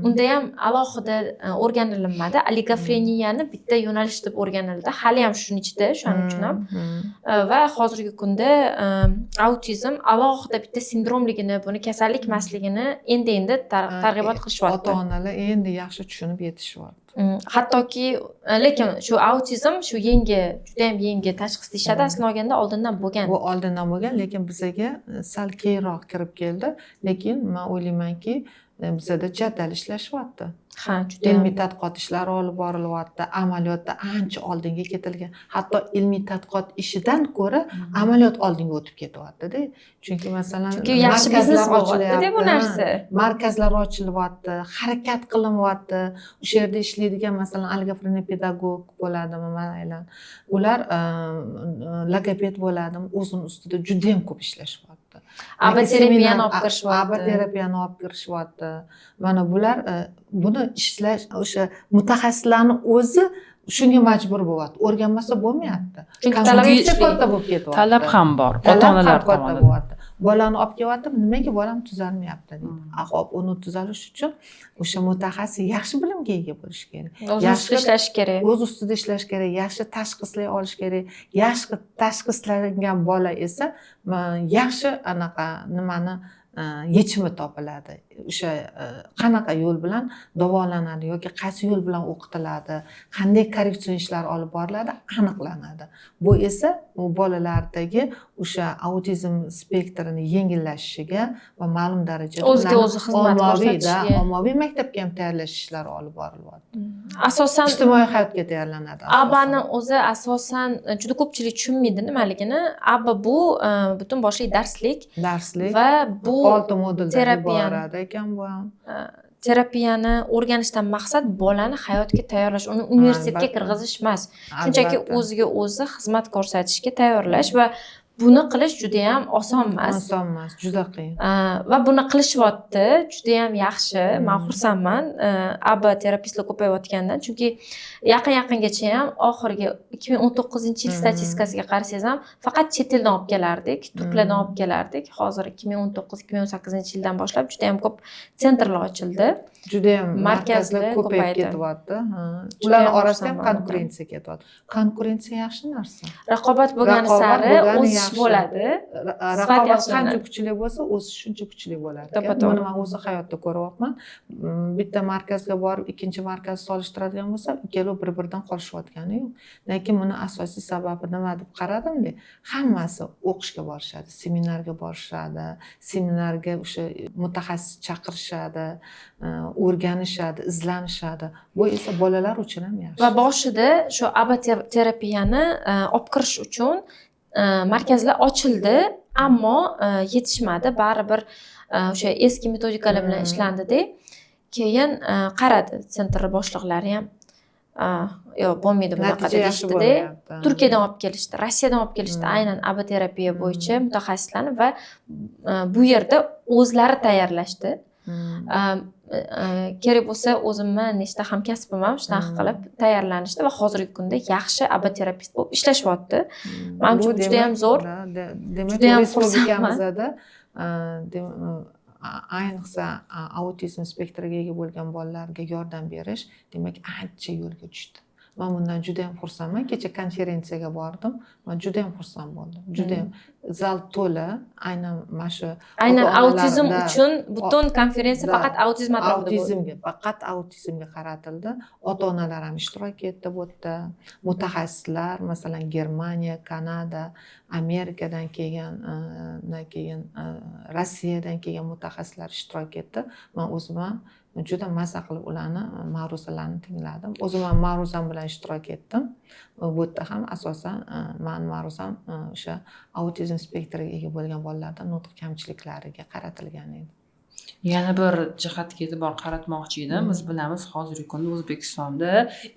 Unda ham alohida o'rganilinmadi. Oligofreniyani bitta yo'nalish deb o'rganildi. Hali ham shuni ichida, shuning uchun ham. Va hozirgi kunda autizm alohida bitta sindromligini, buni kasallik emasligini endi endi targ'ibot qilishyapti. Ota onalar endi yaxshi tushunib yetishyapti. Hattoki lekin shu autizm shu yangi, judayam yangi tashxis deyishadi, aslini olganda oldindan bo'lgan. Bu oldindan bo'lgan, lekin bizaga sal keyinroq kirib keldi. Lekin man o'ylaymanki, bizada jadal ishlashyapti. Ha, judayam. Ilmiy tadqiqot ishlari olib borilyapti, amaliyotda ancha oldinga ketilgan. Hatto ilmiy tadqiqot ishidan ko'ra amaliyot oldinga o'tib ketyaptida. Chunki, masalan, Chunki yaxshi markazlar biznes bo'lyapti-da bu ochilyapti, narsa. Markazlar ochilyapti, harakat qilinyapti. O'sha yerda ishlaydigan, masalan, oligofreniya pedagog bo'ladimi, mayli, ular logoped bo'ladimi, o'zini ustida judayam ko'p ishlashyapti. ABA Yoki terapiyani olib kirishyapti. ABA terapiyani olib kirishyapti. Mana bular buni ishlash, o'sha mutaxassislarni o'zi shunga majbur bo'lyapti, o'rganmasa bo'lmayapti. Chunki talab Konkurensiya kuchli. katta bo'lib ketyapti. Talab ham bor Talab ota onalar ham katta tomonidan. bo'lyapti. Bolani olib kelyaptimi, nimaga bolam tuzalmayapti deydi. A hop, uni tuzalish uchun o'sha mutaxassis yaxshi bilimga ega bo'lishi kerak. O'zi ustida ishlashi kerak. O'z ustida ishlash kerak, yaxshi tashxislay olish kerak. Yaxshi tashxislangan bola esa yaxshi anaqa nimani yechimi topiladi, o'sha qanaqa yo'l bilan davolanadi yoki qaysi yo'l bilan o'qitiladi, qanday korreksion ishlar olib boriladi, aniqlanadi. Bu esa u bolalardagi o'sha autizm spektrini yengillashishiga va ma'lum darajada O'ziga ularni o'zi xizmat ommaviy da, ko'rsatishiga. Ommaviy maktabga ham tayyorlash ishlari olib borilyapti. Asosan Ijtimoiy hayotga tayyorlanadi asosan. ABAni o'zi asosan juda ko'pchilik tushunmaydi nimaligini. ABA bu butun boshli darslik Darslik. va bu Olti moduldan iborat ekan bu ham. Terapiyani o'rganishdan maqsad bolani hayotga tayyorlash, uni universitetga kirg'izish emas. Shunchaki o'ziga o'zi xizmat ko'rsatishga tayyorlash va buni qilish judayam oson emas. Oson emas, juda qiyin. Va buni qilishyapti, judayam yaxshi, man xursandman ABA terapistlar ko'payayotganidan, chunki yaqin yaqingacha ham, oxirgi 2019-yil statistikasiga qarasangiz ham, faqat chet eldan olib kelardik, turklardan olib kelardik. Hozir 2019, 2018 yildan boshlab judayam ko'p центр lar ochildi. Judayam Markazlar markazlar ko'payib ko'paydi. ketyapti, ha. Judayam Ularni orasida ham xursandman bundan. konkurensiya ketyapti. Konkurensiya yaxshi narsa. Raqobat bo'lgani Raqobat sari bo'lgani o'sish yaxshi. bo'ladi. Sifat Raqobat yaxshilanadi. qancha kuchli bo'lsa, o'sish shuncha kuchli bo'lar ekan. To'ppa-to'g'ri. Buni man o'zi hayotda ko'ryapman. Bitta markazga borib, ikkinchi markazni solishtiradigan bo'lsam, ikkalovi bir biridan qolishayotgani yo'q. Lekin buni asosiy sababi nima deb qaradimda, hammasi o'qishga borishadi, seminarga borishadi, seminarga o'sha mutaxassis chaqirishadi, o'rganishadi, izlanishadi. Bu esa bolalar uchun ham yaxshi. Va boshida shu ABA terapiyani olib kirish uchun markazlar ochildi, ammo yetishmadi baribir, o'sha eski metodikalar bilan ishlandida. Keyin qaradi центр boshliqlari ham, yo'q, bo'lmaydi bunaqa Natija yaxshi deyishdida. bo'lmayapti. Turkiyadan olib kelishdi, Rossiyadan olib kelishdi aynan ABA terapiya bo'yicha mutaxassislarni va bu yerda o'zlari tayyorlashdi. Kerak bo'lsa, o'zimni nechta hamkasbim ham shunaqa qilib tayyorlanishdi va hozirgi kunda yaxshi ABA terapist bo'lib ishlashyapti. Manimcha, Bu bu judayam demak, zo'r. Demak, Judayam respublikamizda Ayniqsa autizm spektriga ega bo'lgan bolalarga yordam berish, demak, ancha yo'lga tushdi. Man bundan juda yam xursandman. Kecha konferensiyaga bordim, man juda yam xursand bo'ldim, judayam. Zal to'la, aynan mana shu Aynan ota-onalar, autizm да, uchun butun konferensiya да, faqat autizm atrofida bo'ldi. Autizmga, faqat autizmga qaratildi. Ota onalar ham ishtirok etdi bu yerda, mutaxassislar, masalan, Germaniya, Kanada, Amerikadan kelgan, undan keyin Rossiyadan kelgan mutaxassislar ishtirok etdi. Man o'zim ham juda maza qilib ularni ma'ruzalarini tingladim. O'zim ham ma'ruzam bilan ishtirok etdim. Bu yerda ham asosan mani ma'ruzam o'sha autizm spektriga ega bo'lgan bolalarda nutq kamchiliklariga qaratilgan edi. Yana bir jihatga e'tibor qaratmoqchi edim. Biz bilamiz, hozirgi kunda O'zbekistonda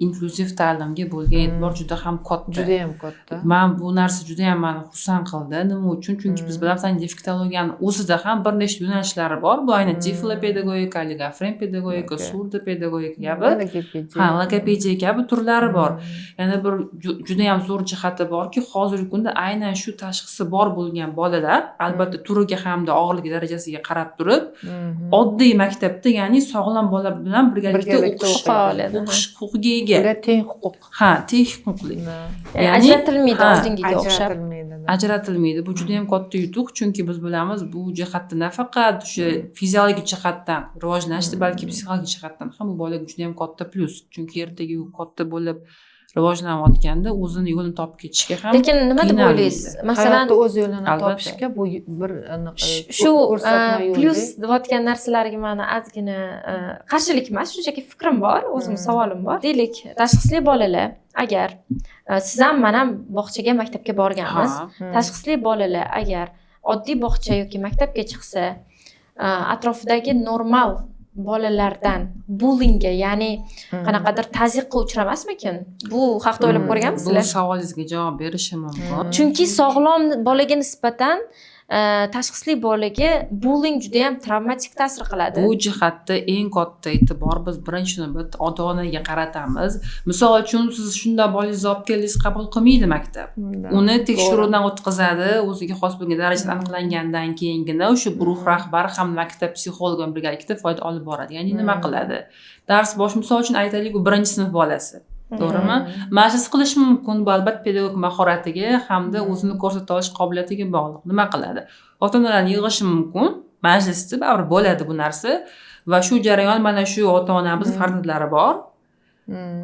inklyuziv ta'limga bo'lgan e'tibor juda ham katta. Judayam katta. Man bu narsa juda ham mani xursand qildi. Nima uchun? Chunki biz bilamiz, defektologiyani o'zida ham bir nechta yo'nalishlari bor. Bu aynan tiflopedagogika, oligofren pedagogika, surdopedagogika kabi, logopediya. Ha, logopediya kabi turlari bor. Yana bir juda ham zo'r jihati borki, hozirgi kunda aynan shu tashxisi bor bo'lgan bolalar, albatta, turiga hamda og'irlik darajasiga qarab turib, oddiy maktabda, ya'ni sog'lom bolalar bilan birgalikda Birgalikda o'qish o'qiydi. Oladi, ha. o'qish huquqiga ega. Ular teng huquq. Ha, teng huquqli. Ya'ni Ya'ni- ajratilmaydi ha, oldingiga o'xshab. Ajratilmaydi, да. Ajratilmaydi. Bu juda ham katta yutuq, chunki biz bilamiz, bu jihatda nafaqat o'sha fiziologik jihatdan rivojlanishdi, balki psixologik jihatdan ham bu bolaga juda ham katta plyus, chunki ertaga u katta bo'lib rivojlanayotganda o'zini yo'lini topib ketishga ham Lekin nima deb qiynalmaydi. o'ylaysiz? Masalan, Hayotda o'z yo'lini Albatta. topishga bu bir anaqa shu ko'rsatma yo'lda. plyus deyotgan narsalarga mani ozgina qarshilik emas, shunchaki fikrim bor, o'zim savolim bor. Deylik, tashxisli bolalar agar siz ham, man ham bog'chaga, maktabga borganmiz. Tashxisli bolalar agar oddiy bog'cha yoki maktabga chiqsa, atrofidagi normal bolalardan bullingga, ya'ni qanaqadir tazyiqqa uchramasmikin? Bu haqda o'ylab Hmm. Bu ko'rganmisizlar? savolingizga javob berishim mumkin. Chunki sog'lom bolaga nisbatan tashxisli bolaga bulling juda yam travmatik ta'sir qiladi. Bu jihatda eng katta e'tibor biz birinchi navbatda ota onaga qaratamiz. Misol uchun, siz shunday bolangizni olib keldingiz, qabul qilmaydi maktab. Uni tekshiruvdan o'tkazadi, o'ziga xos bo'lgan darajada aniqlangandan keyingina o'sha guruh rahbari ham maktab psixologi bilan birgalikda foyda olib boradi. Ya'ni nima qiladi? Dars bosh, misol uchun aytaylik, u birinchi sinf bolasi, to'g'rimi? Majlis qilishi mumkin. Bu albatta pedagog mahoratiga hamda o'zini ko'rsata olish qobiliyatiga bog'liq. Nima qiladi? Ota onalarni yig'ishi mumkin majlisda, baribir bo'ladi bu narsa. Va shu jarayon, mana shu ota onamiz farzandlari bor,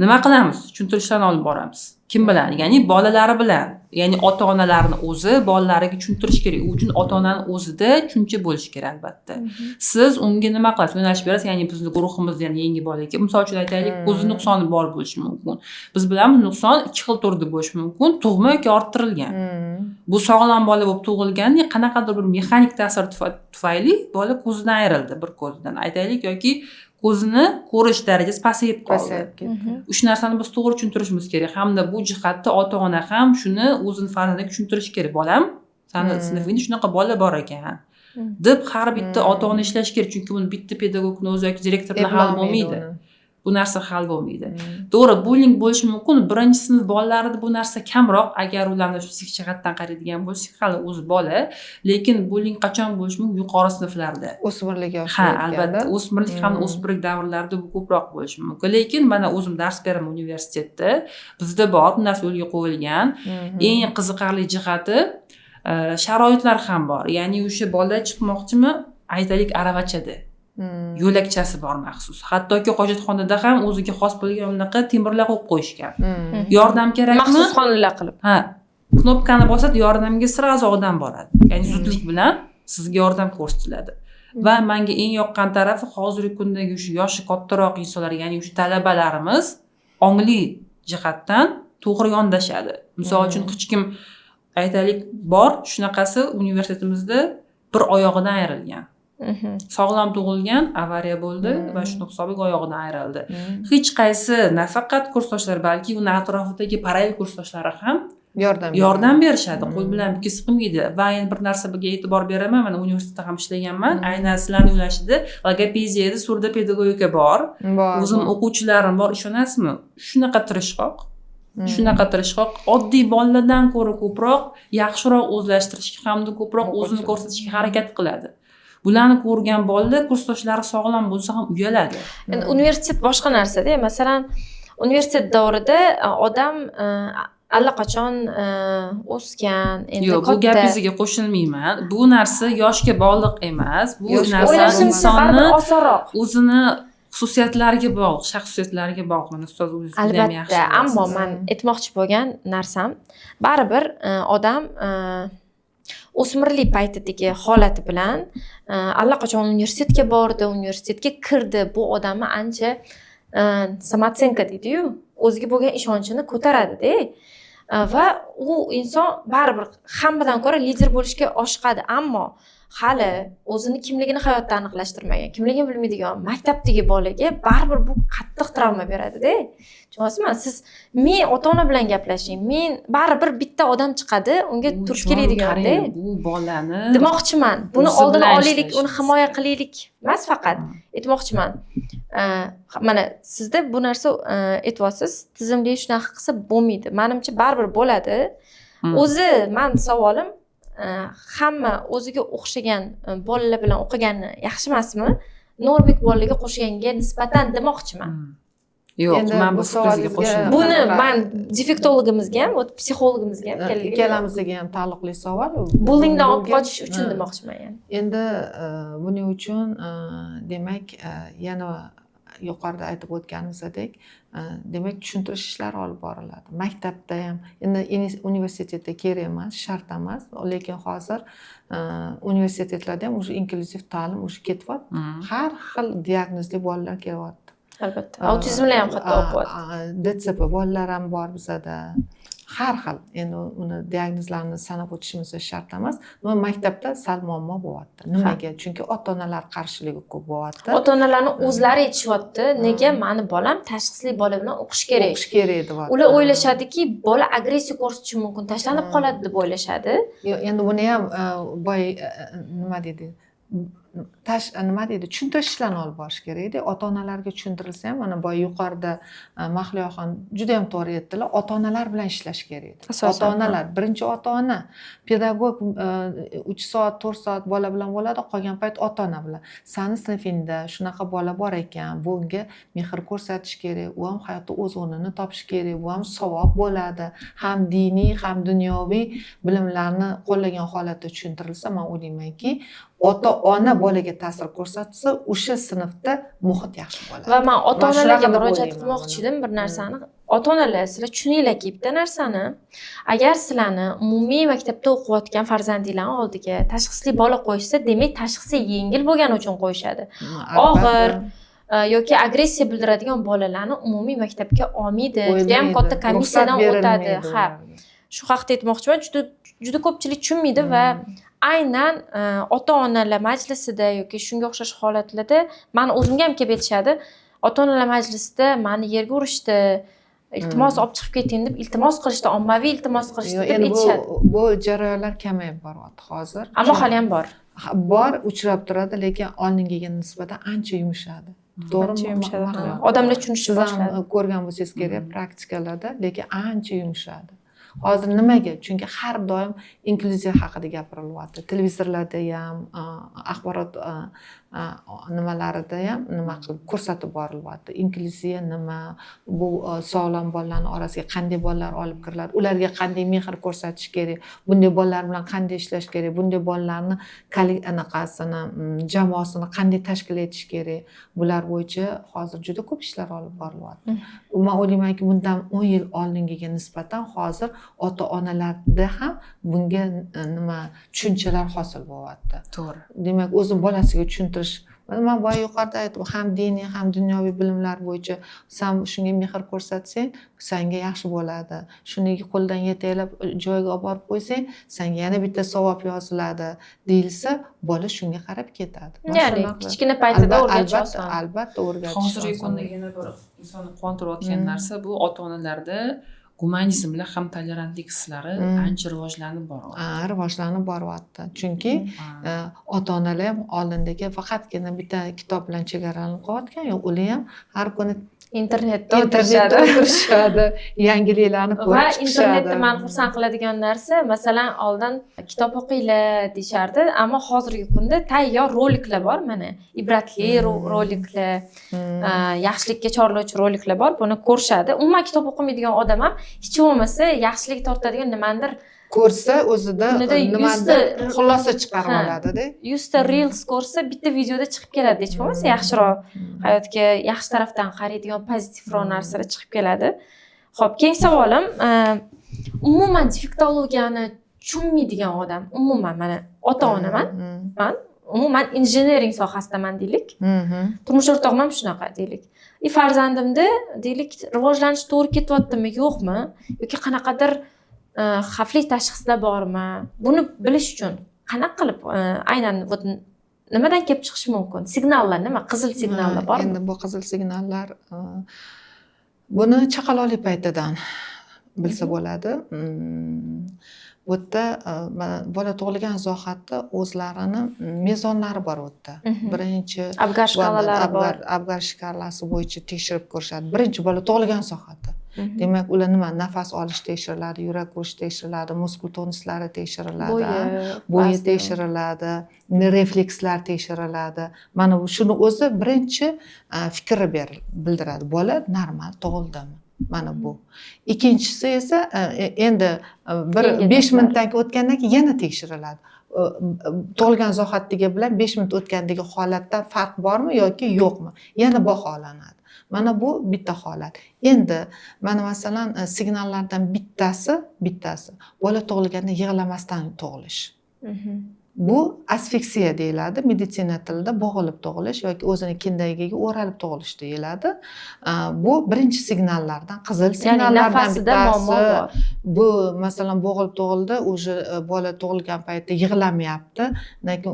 nima qilamiz? Tushuntirishlarni olib boramiz. Kim bilan? Ya'ni bolalari bilan. Ya'ni ota onalarni o'zi bolalariga tushuntirish kerak. U uchun ota onani o'zida tushuncha bo'lishi kerak, albatta. Siz unga nima qilasiz? Yo'nalish berasiz. Ya'ni bizni guruhimizda ham yangi bola ekan, misol uchun aytaylik, ko'zi nuqsoni bor bo'lishi mumkin. Biz bilamiz, nuqson ikki xil turda bo'lishi mumkin: tug'ma yoki orttirilgan. Bu sog'lom bola bo'lib tug'ilgan, qanaqadir bir mexanik ta'sir tufayli bola ko'zidan ayrildi, bir ko'zidan aytaylik, yoki ko'zini ko'rish darajasi pasayib qoldi. Pasayib ketdi. Shu narsani biz to'g'ri tushuntirishimiz kerak hamda bu jihatda ota ona ham shuni o'zini farzandiga tushuntirishi kerak: bolam, sani sinfingda shunaqa bola bor ekan, deb har bitta ota ona ishlashi kerak, chunki buni bitta pedagogni o'zi yoki direktor bilan hal Eplolmaydi bo'lmaydi. uni. Bu narsa hal bo'lmaydi. To'g'ri, bulling bo'lishi mumkin. Birinchi sinf bolalarida bu narsa kamroq, agar ularni psixik jihatdan qaraydigan bo'lsak, hali o'zi bola. Lekin bulling qachon bo'lishi mumkin? Yuqori sinflarda. O'smirlik Ha, yoshiga albatta, yetganda. o'smirlik hamda o'smirlik davrlarida bu ko'proq bo'lishi mumkin. Lekin mana o'zim dars beraman universitetda, bizda bor, bu narsa yo'lga qo'yilgan. Eng qiziqarli jihati, sharoitlar ham bor. Ya'ni o'sha bola chiqmoqchimi, aytaylik, aravachada, yo'lakchasi bor maxsus. Hattoki hojatxonada ham o'ziga xos bo'lgan unaqa temirlar qo'yib qo'yishgan. Yordam kerakmi? Maxsus xonalar qilib. Ha, knopkani bosadi, yordamga сразу odam boradi. Ya'ni zudlik bilan sizga yordam ko'rsatiladi. Va menga eng yoqqan tarafi, hozirgi kundagi shu yoshi kattaroq insonlar, ya'ni o'sha talabalarimiz ongli jihatdan to'g'ri yondashadi. Misol uchun, hech kim, aytaylik, bor shunaqasi universitetimizda, bir oyog'idan ayrilgan. Sog'lom tug'ilgan, avariya bo'ldi va shuni hisobiga oyog'idan ayrildi. Hech qaysi, nafaqat kursdoshlar, balki uni atrofidagi parallel kursdoshlari ham Yordam yordam berishadi, qo'l bilan kesib qilmaydi. Va yana bir narsaga e'tibor beraman, mana universitetda ham ishlaganman, aynan sizlarni yo'nalishida, logopediyada, surdopedagogika bor. Bor. O'zim bor. o'quvchilarim bor, ishonasizmi, shunaqa tirishqoq, shunaqa tirishqoq, oddiy bolalardan ko'ra ko'proq, yaxshiroq o'zlashtirishga hamda ko'proq o'zini O'quvchi. ko'rsatishga harakat qiladi. Bularni ko'rgan bolalar kursdoshlari sog'lom bo'lsa ham uyaladi. Endi universitet boshqa narsada. Masalan, universitet davrida odam allaqachon o'sgan, endi Yo'q, bu katta. gapingizga qo'shilmayman. Bu narsa yoshga bog'liq emas. Bu Yoshga narsa O'ylashimcha, baribir insonni osonroq. o'zini xususiyatlariga bog'liq, shaxsiyatlariga bog'liq. Mana, ustoz, o'zingiz juda ham yaxshi Albatta, ammo bilasiz. man aytmoqchi bo'lgan narsam, baribir odam o'smirlik paytidagi holati bilan allaqachon universitetga bordi, universitetga kirdi, bu odamni ancha самооценка deydiyu, o'ziga bo'lgan ishonchini ko'taradida va u inson baribir hammadan ko'ra lider bo'lishga oshiqadi. Ammo hali o'zini kimligini hayotda aniqlashtirmagan, kimligini bilmaydigan maktabdagi bolaga baribir bu qattiq travma beradida. Tushunyapsizmi? Siz ming ota ona bilan gaplashing, men baribir bitta odam chiqadi unga Bu turtkilaydiganda. Qarang, bu bolani Demoqchiman, buni o'zi oldini bilan olaylik, uni ishlashimiz himoya kerak. qilaylik emas, faqat aytmoqchiman, mana sizda bu narsa aytyapsiz, tizimli shunaqa qilsa bo'lmaydi. Manimcha, baribir bo'ladi. O'zi man savolim, hamma o'ziga o'xshagan bolalar bilan o'qigani yaxshi emasmi, normik bolalarga qo'shganga nisbatan, demoqchiman. Yo'q, Endi man bu bu fikringizga savolingizga- qo'shilmayman. Buni man defektologimizga ham, вот psixologimizga ham kelaylik. Ikkalamizga ham taalluqli savol. Bullingdan olib qochish uchun demoqchiman yani. Endi buning uchun demak, yana yuqorida aytib o'tganimizdek, demak, tushuntirish ishlari olib boriladi maktabda ham. Endi universitetda kerak emas, shart emas, lekin hozir universitetlarda ham уже inklyuziv ta'lim уже ketyapti. Har xil diagnozli bolalar kelyapti. Albatta, autizmlar ham hatto o'qiyapti. ДЦП bolalar ham bor bizada, har xil. Endi uni diagnozlarini sanab o'tishimiz shart emas. Но maktabda sal muammo bo'lyapti. Nimaga? Chunki ota onalar qarshiligi ko'p bo'lyapti. Ota onalarni o'zlari aytishyapti, nega mani bolam tashxisli bola bilan o'qishi kerak? O'qish kerak deyapti. Ular o'ylashadiki, bola agressiya ko'rsatishi mumkin, tashlanib qoladi deb o'ylashadi. Yo'q, endi buni ham boya nima deydi, nima deydi, tushuntirish ishlarini olib borish kerakda. Ota onalarga tushuntirilsa ham, mana boya yuqorida Mahliyoxon juda yam to'g'ri aytdilar, ota onalar bilan ishlash kerak. Asosan, ota onalar birinchi. Ota ona, pedagog 3 soat, 4 soat bola bilan bo'ladi, qolgan payt ota ona bilan. Sani sinfingda shunaqa bola bor ekan, bunga mehr ko'rsatish kerak, u ham hayotda o'z o'rnini topishi kerak, bu ham savob bo'ladi. Ham diniy, ham dunyoviy bilimlarni qo'llagan holatda tushuntirilsa, man o'ylaymanki, ota ona bolaga ta'sir ko'rsatsa, o'sha sinfda muhit yaxshi bo'ladi. Va man ota Man onalarga shunaqa deb murojaat o'ylayman qilmoqchi buni. edim bir narsani. Ota onalar, sizlar tushuninglarki bitta narsani: agar sizlarni umumiy maktabda o'qiyotgan farzandinglarni oldiga tashxisli bola qo'yishsa, demak, tashxisi yengil bo'lgani uchun qo'yishadi. Og'ir yoki agressiya bildiradigan bolalarni umumiy maktabga olmaydi, judayam Qo'yilmaydi. katta komissiyadan Ruxsat o'tadi. berilmaydi Ha, ularga. shu haqida aytmoqchiman. Juda juda ko'pchilik tushunmaydi va aynan ota onalar majlisida yoki shunga o'xshash holatlarda mani o'zimga ham kelib aytishadi: ota onalar majlisida mani yerga urishdi, iltimos, olib chiqib keting deb iltimos qilishdi, ommaviy iltimos qilishdi, Yo'q, deb endi aytishadi. bu jarayonlar kamayib boryapti hozir. Ammo hali ham bor. Ha, bor, uchrab turadi, lekin oldingiga nisbatan ancha yumshadi, to'g'rimi? Ancha yumshadi. Mahliyo? Odamlar tushunishni Siz ham boshladi. ko'rgan bo'lsangiz kerak praktikalarda, lekin ancha yumshadi hozir. Nimaga? Chunki har doim inklyuziya haqida gapirilyapti, televizorlarda ham, axborot nimalarida ham nima qilib ko'rsatib borilyapti, inklyuziya nima bu, sog'lom bolalarni orasiga qanday bolalar olib kiriladi, ularga qanday mehr ko'rsatish kerak, bunday bolalar bilan qanday ishlash kerak, bunday bolalarni anaqasini, jamoasini qanday tashkil etish kerak. Bular bo'yicha hozir juda ko'p ishlar olib borilyapti. Man o'ylaymanki, bundan 10 yil oldingiga nisbatan hozir ota onalarda ham bunga nima, tushunchalar hosil bo'lyapti. Demak, o'zi bolasiga tushuntirish, man boya yuqorida aytdim, ham diniy, ham dunyoviy bilimlar bo'yicha san shunga mehr ko'rsatsang, sanga yaxshi bo'ladi, shuni qo'ldan yetaklab joyiga olib borib qo'ysang, sanga yana bitta savob yoziladi, deyilsa, bola shunga qarab ketadi. Man Ya'ni shunaqa- kichkina paytida o'rgatish Albatta, oson. albatta, o'rgatish Hozirgi oson. kunda yana bir insonni quvontirayotgan narsa, bu ota onalarda gumanizm bilan ham tolerantlik hislari ancha rivojlanib boryapti. Ha, rivojlanib boryapti, chunki ota onalar ham oldindagi faqatgina bitta kitob bilan chegaralanib qolayotgan yo'q, ular ham har kuni Internetda Internetda o'tirishadi. o'tirishadi, yangiliklarni Va ko'rib chiqishadi. Internetda mani xursand qiladigan narsa, masalan, oldin kitob o'qinglar deyishardi, ammo hozirgi kunda tayyor roliklar bor, mana, ibratli roliklar, yaxshilikka chorlovchi roliklar bor. Buni ko'rishadi. Umuman kitob o'qimaydigan odam ham hech bo'lmasa yaxshilik tortadigan nimanidir Ko'rsa, o'zida Kunida nimadir xulosa chiqarib oladida. 100 ta reels ko'rsa, bitta videoda chiqib keladi hech bo'lmasa yaxshiroq, hayotga yaxshi tarafdan qaraydigan, pozitivroq narsalar chiqib keladi. Ho'p, keyingi savolim, umuman defektologiyani tushunmaydigan odam, umuman, mana, ota onaman man, umuman injiniring sohasidaman deylik, turmush o'rtog'im ham shunaqa deylik, и farzandimda, deylik, rivojlanish to'g'ri ketyaptimi, yo'qmi yoki qanaqadir xavfli tashxislar bormi, buni bilish uchun qanaqa qilib, aynan вот nimadan kelib chiqishi mumkin, signallar nima, qizil signallar bormi? Endi bu qizil signallar, buni chaqaloqlik paytidan bilsa bo'ladi. Bu yerda mana bola tug'ilgan zahoti o'zlarini mezonlari bor u yerda. Birinchi Apgar shkalalari bor. Apgar shkalasi bo'yicha tekshirib ko'rishadi birinchi bola tug'ilgan soatda. Demak, ular nima, nafas olish tekshiriladi, yurak urishi tekshiriladi, muskul tonuslari tekshiriladi, Bo'yi, bo'yi vazni. tekshiriladi, reflekslar tekshiriladi. Mana bu, shuni o'zi birinchi fikrni bildiradi, bola normal tug'ildimi. Mana bu. Ikkinchisi esa endi bir Keyingi 5 etaplar. minutdan keyin o'tgandan keyin yana tekshiriladi. Tug'ilgan zahotdagi bilan 5 minut o'tgandagi holatdan farq bormi yoki yo'qmi, yana baholanadi. Mana bu bitta holat. Endi mana, masalan, signallardan bittasi bola tug'ilganda yig'lamasdan tug'ilish. Bu asfiksiya deyiladi meditsina tilida, bo'g'ilib tug'ilish yoki o'zini kindagiga o'ralib tug'ilish deyiladi. Bu birinchi signallardan, qizil Ya'ni signallardan nafasida muammo bittasi. bor. Bu, masalan, bo'g'ilib tug'ildi, уже bola tug'ilgan paytda yig'lamayapti, lekin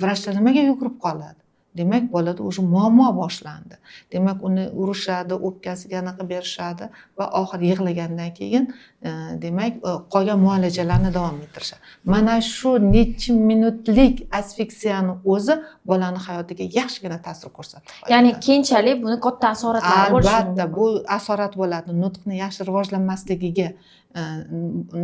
vrachlar nimaga yugurib qoladi? Demak, bolada уже muammo boshlandi. Demak, uni urishadi, o'pkasiga anaqa berishadi va oxiri yig'lagandan keyin demak, qolgan muolajalarni davom ettirishadi. Mana shu necha minutlik asfiksiyani o'zi bolani hayotiga yaxshigina ta'sir ko'rsatib qo'yadi. Ya'ni keyinchalik buni katta asoratlari bo'lishi Albatta, mumkin. bu asorat bo'ladi, nutqni yaxshi rivojlanmasligiga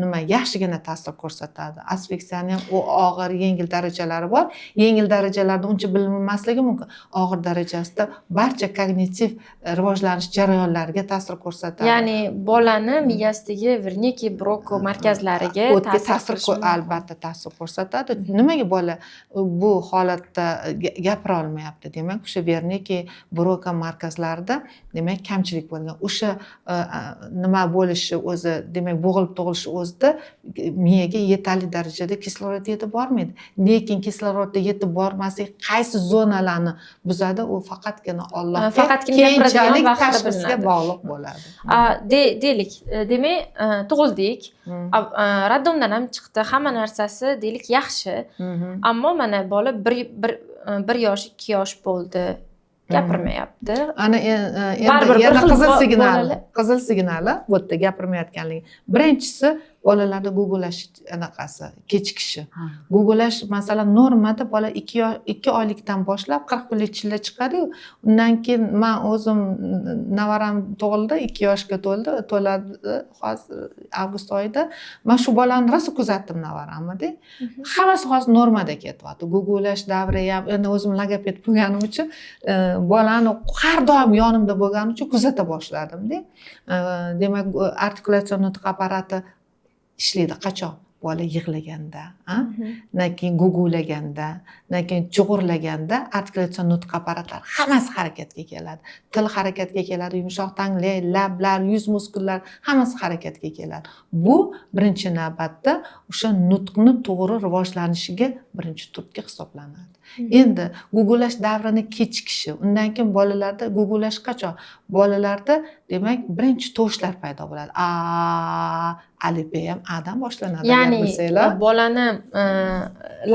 nima, yaxshigina ta'sir ko'rsatadi. Asfiksiyani ham u og'ir, yengil darajalari bor. Yengil darajalarda uncha bilinmasligi mumkin, og'ir darajasida barcha kognitiv rivojlanish jarayonlariga ta'sir ko'rsatadi. Ya'ni bolani miyasidagi Verniki, Broka markazlariga O'tga ta'sir ta'sir qilishi mumkin. Albatta, ta'sir ko'rsatadi. Nimaga bola bu holatda gapira olmayapti? Demak, o'sha Verniki, Broka markazlarida, demak, kamchilik bo'lgan. O'sha nima bo'lishi o'zi, demak, bo'g'ilib tug'ilishi o'zida miyaga yetarli darajada kislorod yetib bormaydi. Lekin kislorodda yetib bormasligi qaysi zonalarni buzadi, u faqatgina Allohga, Faqatgina gapiradigan keyinchalik vaqtda tashxisga bilinadi. bog'liq bo'ladi. Deylik, demak, tug'ildik, роддом dan ham chiqdi, hamma narsasi, deylik, yaxshi, ammo mana bola 1 yosh, 2 yosh bo'ldi, gapirmayapti. Ana endi Baribir bir yana xil qizil signali, bolalar- qizil signali bu yerda gapirmayotganligi. Birinchisi, bolalarda gugulash anaqasi kechikishi. Gugulash, masalan, normada bola 2 oylikdan boshlab 40 kunlik chilla chiqadiyu, undan keyin man o'zim navaram tug'ildi, 2 yoshga to'ldi, to'ladi hozir avgust oyida. Man shu bolani rosa kuzatdim, navaramnida. Hammasi hozir normada ketyapti, gugulash davri ham. Endi o'zim logoped bo'lganim uchun, bolani har doim yonimda bo'lgani uchun kuzata boshladimda. Demak, artikulyatsion nutq apparati ishlaydi qachon? Bola yig'laganda, undan keyin gugulaganda, undan keyin chug'urlaganda artikulyatsion nutq apparatlari hammasi harakatga keladi. Til harakatga keladi, yumshoq tanglay, lablar, yuz muskullari, hammasi harakatga keladi. Bu birinchi navbatda o'sha nutqni to'g'ri rivojlanishiga birinchi turtki hisoblanadi. Endi gugulash davrini kechikishi, undan keyin bolalarda gugulash qachon? Bolalarda, demak, birinchi tovushlar paydo bo'ladi, a, alifbe ham adan boshlanadi, agar Ya'ni bilsanglar. bolani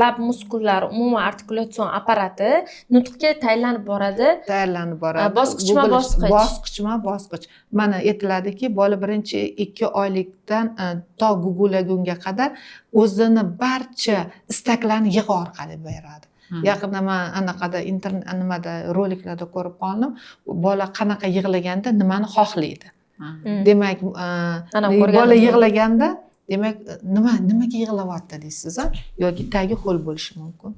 lab muskullari, umuman artikulyatsion apparati nutqga tayyorlanib boradi. Tayyorlanib boradi. Bosqichma bosqich. Bosqichma bosqich. Mana, aytiladiki, bola birinchi 2 oylikdan to gugulagunga qadar o'zini barcha istaklarini yig'i orqali beradi. Yaqinda man anaqada, internet nimada, roliklarda ko'rib qoldim, bola qanaqa yig'laganda nimani xohlaydi. Demak, Ana, ko'rgandim. bola yig'laganda, demak, nimaga yig'layapti deysiz, a yoki tagi ho'l bo'lishi mumkin,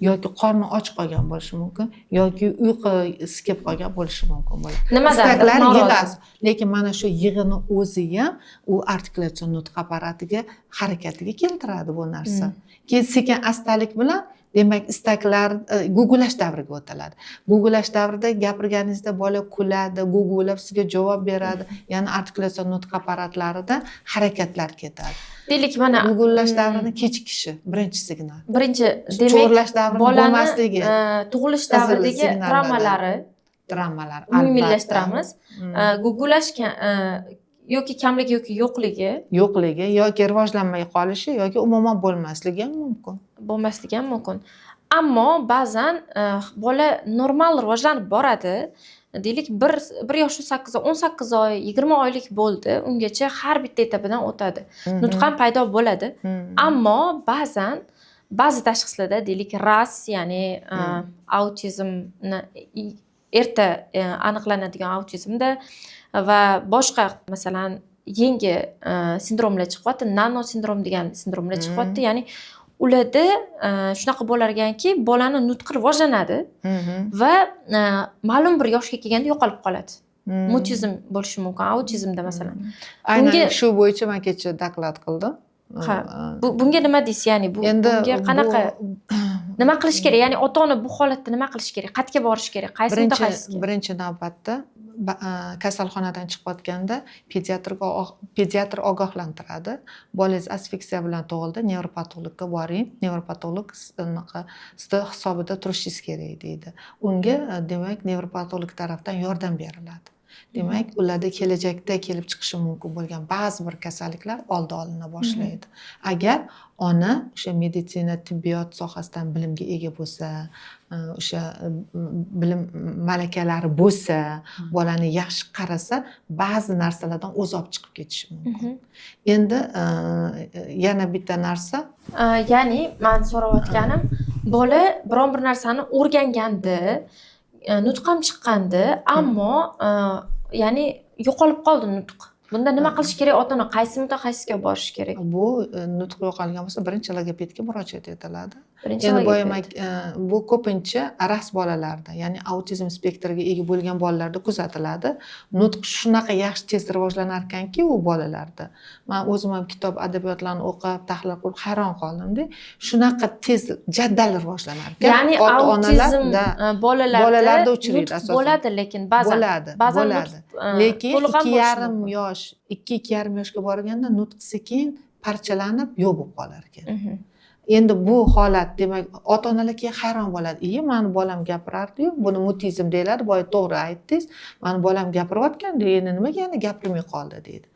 yoki qorni och qolgan bo'lishi mumkin, yoki uyqusi kelib qolgan bo'lishi mumkin bola. Nimadandir Istaklar norozi. Yig'asi, lekin mana shu yig'ini o'zi ham u artikulyatsion nutq apparatiga harakatiga keltiradi bu narsa. Keyin sekin astalik bilan, demak, istaklar gugulash davriga o'tiladi. Gugulash davrida gapirganingizda bola kuladi, gugulab sizga javob beradi, ya'ni artikulyatsion nutq apparatlarida harakatlar ketadi. Deylik, mana Gugulash davrini kechikishi birinchi signal. Birinchi, demak, Cho'rlash davrini bolani bo'lmasligi tug'ilish qizil davridagi signallardan. travmalari Travmalar. umumiylashtiramiz. Albatta. Gugulash yoki kamligi yoki yo'qligi. Yo'qligi yoki rivojlanmay qolishi yoki umuman bo'lmasligi ham mumkin. Bo'lmasligi ham mumkin, ammo ba'zan bola normal rivojlanib boradi. Deylik, 1 yoshu 8, 18 oy, 20 oylik bo'ldi, ungacha har bitta etapidan o'tadi, nutq ham paydo bo'ladi. Ammo ba'zan ba'zi tashxislarda, deylik, RAS, ya'ni autizmni erta aniqlanadigan autizmda va boshqa, masalan, yangi sindromlar chiqyapti, nano sindrom degan sindromlar chiqyapti, ya'ni ularda shunaqa bo'lar ekanki, bolani nutqi rivojlanadi va ma'lum bir yoshga kelganda yo'qolib qoladi. Mutizm bo'lishi mumkin autizmda, masalan. Aynan shu bo'yicha man kecha doklad qildim. Ha, bunga nima deysiz, ya'ni bu Endi bunga qanaqa, nima qilish kerak, ya'ni ota ona bu holatda nima qilish kerak, qayerga borish kerak, qaysi mutaxassisga? Birinchi navbatda kasalxonadan chiqayotganda pediatr ogohlantiradi: bolangiz asfiksiya bilan tug'ildi, nevropatologga boring, nevropatolog anaqa sizni hisobida turishingiz kerak, deydi unga. Demak, nevropatolog tarafdan yordam beriladi, demak, ularda kelajakda kelib chiqishi mumkin bo'lgan ba'zi bir kasalliklar oldi olina boshlaydi. Agar ona o'sha meditsina, tibbiyot sohasidan bilimga ega bo'lsa, o'sha bilim malakalari bo'lsa, bolani yaxshi qarasa, ba'zi narsalardan o'zi olib chiqib ketishi mumkin. Endi yana bitta narsa. Ya'ni man so'rayotganim, bola biron bir narsani o'rgangandi, nutq ham chiqqandi, ammo ya'ni yo'qolib qoldi nutq. Bunda nima qilish kerak ota ona, qaysi mutaxassisga borish kerak? Bu nutq yo'qolgan bo'lsa, birinchi logopedga murojaat etiladi. Birinchi Endi boya logoped. Man bu ko'pincha RAS bolalarda, ya'ni autizm spektriga ega bo'lgan bolalarda kuzatiladi. Nutq shunaqa yaxshi, tez rivojlanar ekanki u bolalarda, man o'zim ham kitob, adabiyotlarni o'qib, tahlil qilib hayron qoldimda, shunaqa tez, jadal rivojlanar ekan. Ya'ni Ota onalar autizm bolalarda Bolalarda uchraydi nutq asosan. bo'ladi, lekin ba'zan Bo'ladi. ba'zan Bo'ladi, nutq lekin to'liq ham ikki bo'lishi yarim mumkin. yosh, 2-2,5 yoshga borganda nutq sekin parchalanib, yo'q bo'lib qolar ekan. Endi bu holat, demak, ota onalar keyin hayron bo'ladi: iye, mani bolam gapirardiyu, buni mutizm deyiladi, boya to'g'ri aytdingiz, mani bolam gapirayotgandi, endi nimaga yana gapirmay qoldi, deydi.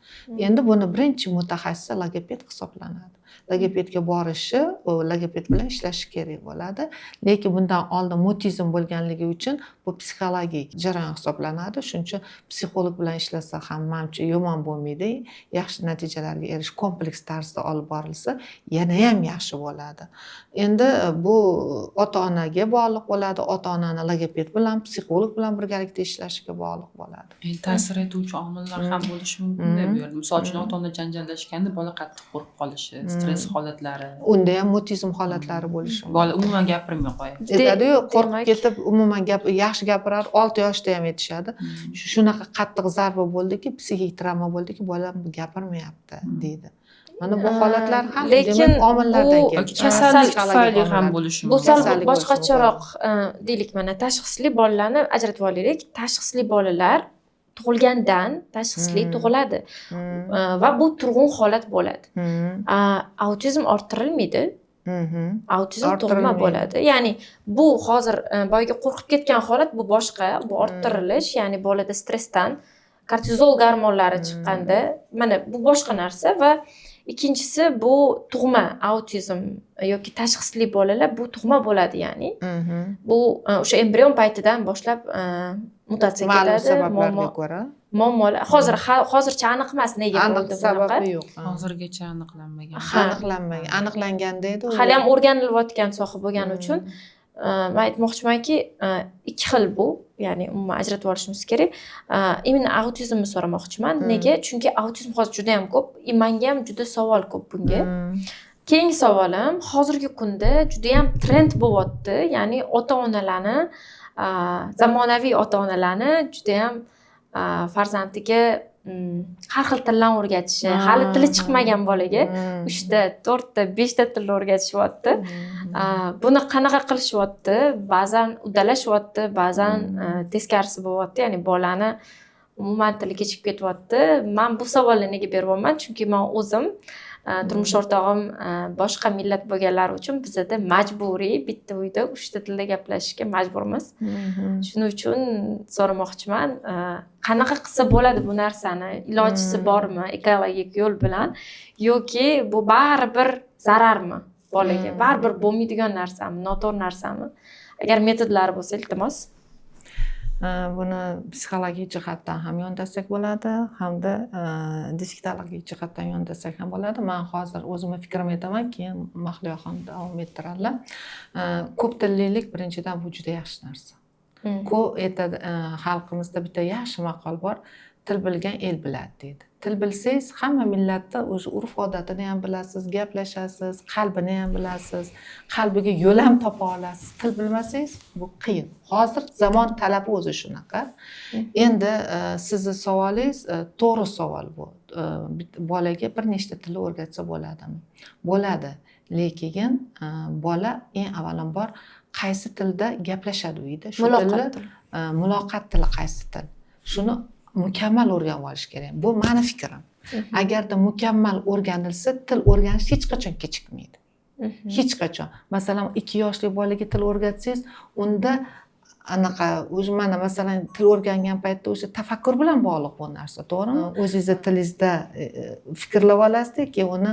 Endi buni birinchi mutaxassisi logoped hisoblanadi. Logopedga borishi, u logoped bilan ishlashi kerak bo'ladi. Lekin bundan oldin mutizm bo'lganligi uchun bu psixologik jarayon hisoblanadi, shuning uchun psixolog bilan ishlasa ham, manimcha, yomon bo'lmaydi, yaxshi natijalarga erishish, kompleks tarzda olib borilsa, yanayam yaxshi bo'ladi. Endi bu ota onaga bog'liq bo'ladi, ota onani logoped bilan, psixolog bilan birgalikda ishlashiga bog'liq bo'ladi. Endi ta'sir etuvchi omillar ham bo'lishi mumkin bu yerda. Misol uchun, ota ona janjallashganda bola qattiq qo'rqib qolishi, stress holatlari. Unda ham mutizm holatlari bo'lishi mumkin. Bola umuman gapirmay qo'yadi. Aytadiyu, qo'rqib Demak- ketib, umuman gap, yaxshi gapirar, 6 yoshda ham aytishadi, shunaqa qattiq zarba bo'ldiki, psixik travma bo'ldiki, bolam gapirmayapti, deydi. Mana bu holatlar ham, Lekin demak, omillardan bu kelib Yoki chiqadi. kasallik Psixologik tufayli ham omillar. bo'lishi Bu mumkin. sal Kasallik bo'lishi boshqacharoq. Deylik, mana tashxisli bolalarni ajratib olaylik. Tashxisli bolalar tug'ilgandan tashxisli tug'iladi. Va bu turg'un holat bo'ladi. Autizm orttirilmaydi. Autizm tug'ma Orttirilmaydi. bo'ladi. Ya'ni bu hozir boyagi qo'rqib ketgan holat, bu boshqa, bu orttirilish, ya'ni bolada stressdan kortizol gormonlari chiqqanda, mana bu boshqa narsa. Va ikkinchisi, bu tug'ma autizm yoki tashxisli bolalar, bu tug'ma bo'ladi, ya'ni bu o'sha embrion paytidan boshlab mutatsiya Ma'lum ketadi, sabablarga muammo ko'ra. Muammolar hozir hozircha aniq emas, nega Aniq bo'ldi bunaqa. sababi yo'q. Ha. Hozirgacha aniqlanmagan. Ha. Aniqlanmagan, aniqlanganda edi u. Hali ham o'rganilayotgan soha bo'lgani uchun. Man aytmoqchimanki, ikki xil bu, ya'ni umuman ajratib olishimiz kerak. Именно autizmni so'ramoqchiman. Nega? Chunki autizm hozir juda yam ko'p и manga ham juda savol ko'p bunga. Keyingi savolim: hozirgi kunda judayam trend bo'lyapti, ya'ni ota onalarni, zamonaviy ota onalarni judayam farzandiga har xil tillarni o'rgatishi, hali tili chiqmagan bolaga uchta, to'rtta, beshta tilni o'rgatishyapti. Buni qanaqa qilishyapti? Ba'zan uddalashyapti, ba'zan teskarisi bo'lyapti, ya'ni bolani umuman tili kechib ketyapti. Man bu savolni nega beryapman? Chunki man o'zim, turmush o'rtog'im boshqa millat bo'lganlari uchun bizada majburiy bitta uyda uchta tilda gaplashishga majburmiz. Shuning uchun so'ramoqchiman, qanaqa qilsa bo'ladi bu narsani, ilojisi bormi ekologik yo'l bilan yoki bu baribir zararmi bolaga, baribir bo'lmaydigan narsami, noto'g'ri narsami? Agar metodlari bo'lsa, iltimos. Buni psixologik jihatdan ham yondashsak bo'ladi, hamda defektologik jihatdan yondashsak ham bo'ladi. Man hozir o'zimni fikrimni aytaman, keyin Mahliyoxon davom ettiradilar. Ko'p tillilik, birinchidan, bu juda yaxshi narsa. Ko'p aytadi, xalqimizda bitta yaxshi maqol bor: "Til bilgan el biladi", deydi. Til bilsangiz, hamma millatni o'sha urf odatini ham bilasiz, gaplashasiz, qalbini ham bilasiz, qalbiga yo'l ham topa olasiz. Til bilmasangiz, bu qiyin. Hozir zamon talabi o'zi shunaqa. Endi sizni savolingiz to'g'ri savol bu. Bolaga bir nechta tilni o'rgatsa bo'ladimi? Bo'ladi, lekin bola eng avvalambor qaysi tilda gaplashadi uyda, shu tilni Muloqot tili. Muloqot tili qaysi til, shuni mukammal o'rganib olish kerak. Bu mani fikrim. Agarda mukammal o'rganilsa, til o'rganish hech qachon kechikmaydi. Hech qachon. Masalan, 2 yoshli bolaga til o'rgatsangiz, unda anaqa уже, mana masalan, til o'rgangan paytda o'sha tafakkur bilan bog'liq bu narsa, to'g'rimi? O'zingizni tilingizda fikrlab olasizda, keyin uni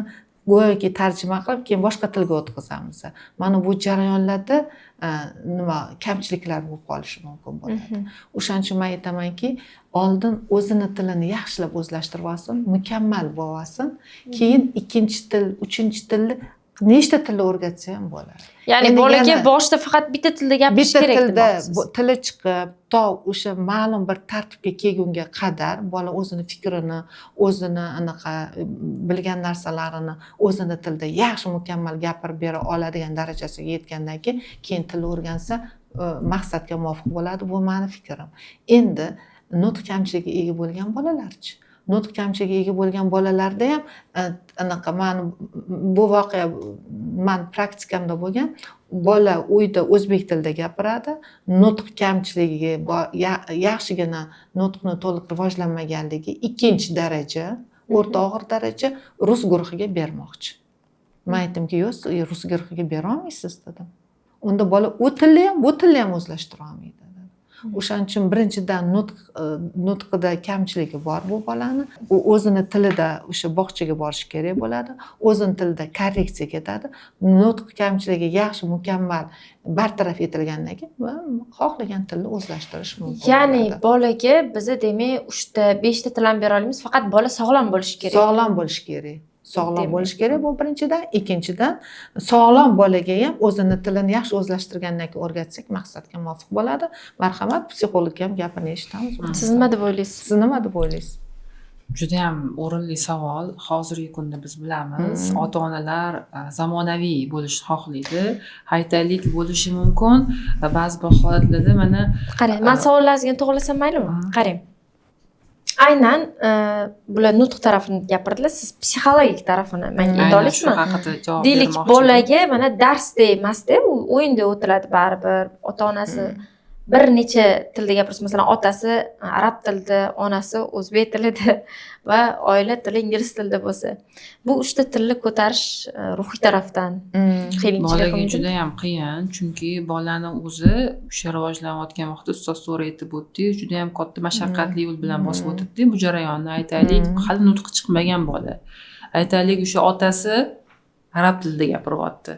go'yoki tarjima qilib, keyin boshqa tilga o'tkazamiz. Mana bu jarayonlarda nima kamchiliklar bo'lib qolishi mumkin bo'ladi. O'shaning uchun man aytamanki, oldin o'zini tilini yaxshilab o'zlashtirib olsin, mukammal bo'lib olsin, keyin ikkinchi til, uchinchi tilni, nechta tilni o'rgatsa ham bo'ladi. Ya'ni Endi bolaga yana boshida faqat bitta tilda gapirish bitta kerak tilda demoqchisiz. Tili chiqib, to o'sha ma'lum bir tartibga kelgunga qadar bola o'zini fikrini, o'zini anaqa bilgan narsalarini o'zini tilida yaxshi, mukammal gapirib bera oladigan darajasiga yetgandan keyin, keyin til o'rgansa, maqsadga muvofiq bo'ladi. Bu mani fikrim. Endi nutq kamchiligiga ega bo'lgan bolalarchi? Nutq kamchiligiga ega bo'lgan bolalarda ham anaqa, mani bu voqea mani praktikamda bo'lgan. Bola uyda o'zbek tilida gapiradi, nutq kamchiligi yaxshigina nutqni to'liq rivojlanmaganligi, ikkinchi daraja, o'rta og'ir daraja, rus guruhiga bermoqchi. Man aytdimki, yo'q, siz rus guruhiga berolmaysiz, dedim. Unda bola u tilni ham, bu tilni ham o'zlashtira olmaydi, dedim. O'shaning uchun birinchidan nutqida kamchiligi bor bu bolani. U o'zini tilida o'sha bog'chaga borishi kerak bo'ladi, o'zini tilida korreksiya ketadi. Nutq kamchiligi yaxshi, mukammal bartaraf etilgandan keyin va xohlagan tilni o'zlashtirish mumkin Ya'ni bo'ladi. bolaga biza, demak, uchta, beshta til ham bera olamiz, faqat bola sog'lom bo'lishi kerak. Sog'lom bo'lishi kerak, sog'lom Demak. bo'lishi kerak, bu birinchidan. Ikkinchidan, sog'lom bolaga ham o'zini tilini yaxshi o'zlashtirgandan keyin o'rgatsak, maqsadga muvofiq bo'ladi. Marhamat, psixologga ham gapini eshitamiz. Siz nima deb o'ylaysiz? Siz nima deb o'ylaysiz? Judayam o'rinli savol. Hozirgi kunda biz bilamiz, ota onalar zamonaviy bo'lishni xohlaydi, haytalik bo'lishi mumkin va ba'zi bir holatlarda mana Qarang, man savolni ozgina to'g'irlasam maylimi? Qarang, aynan bular nutq tarafini gapirdilar, siz psixologik tarafini menga ayta Aynan shu olasizmi? haqida javob Deylik, bermoqchi edim. bolaga mana darsda emasda, u o'yinda o'tiladi baribir. Ota onasi bir necha tilda gapirsa, masalan, otasi arab tilida, onasi o'zbek tilida va oila tili ingliz tilida bo'lsa, bu uchta tilni ko'tarish ruhiy tarafdan qiyinchilik Bolaga qilmaydimi? Judayam qiyin, chunki bolani o'zi o'sha rivojlanayotgan vaqtda, ustoz to'g'ri aytib o'tdi, judayam katta mashaqqatli yo'l bilan bosib o'tibdi bu jarayonni. Aytaylik, hali nutqi chiqmagan bola, aytaylik, o'sha otasi arab tilida gapiryapti,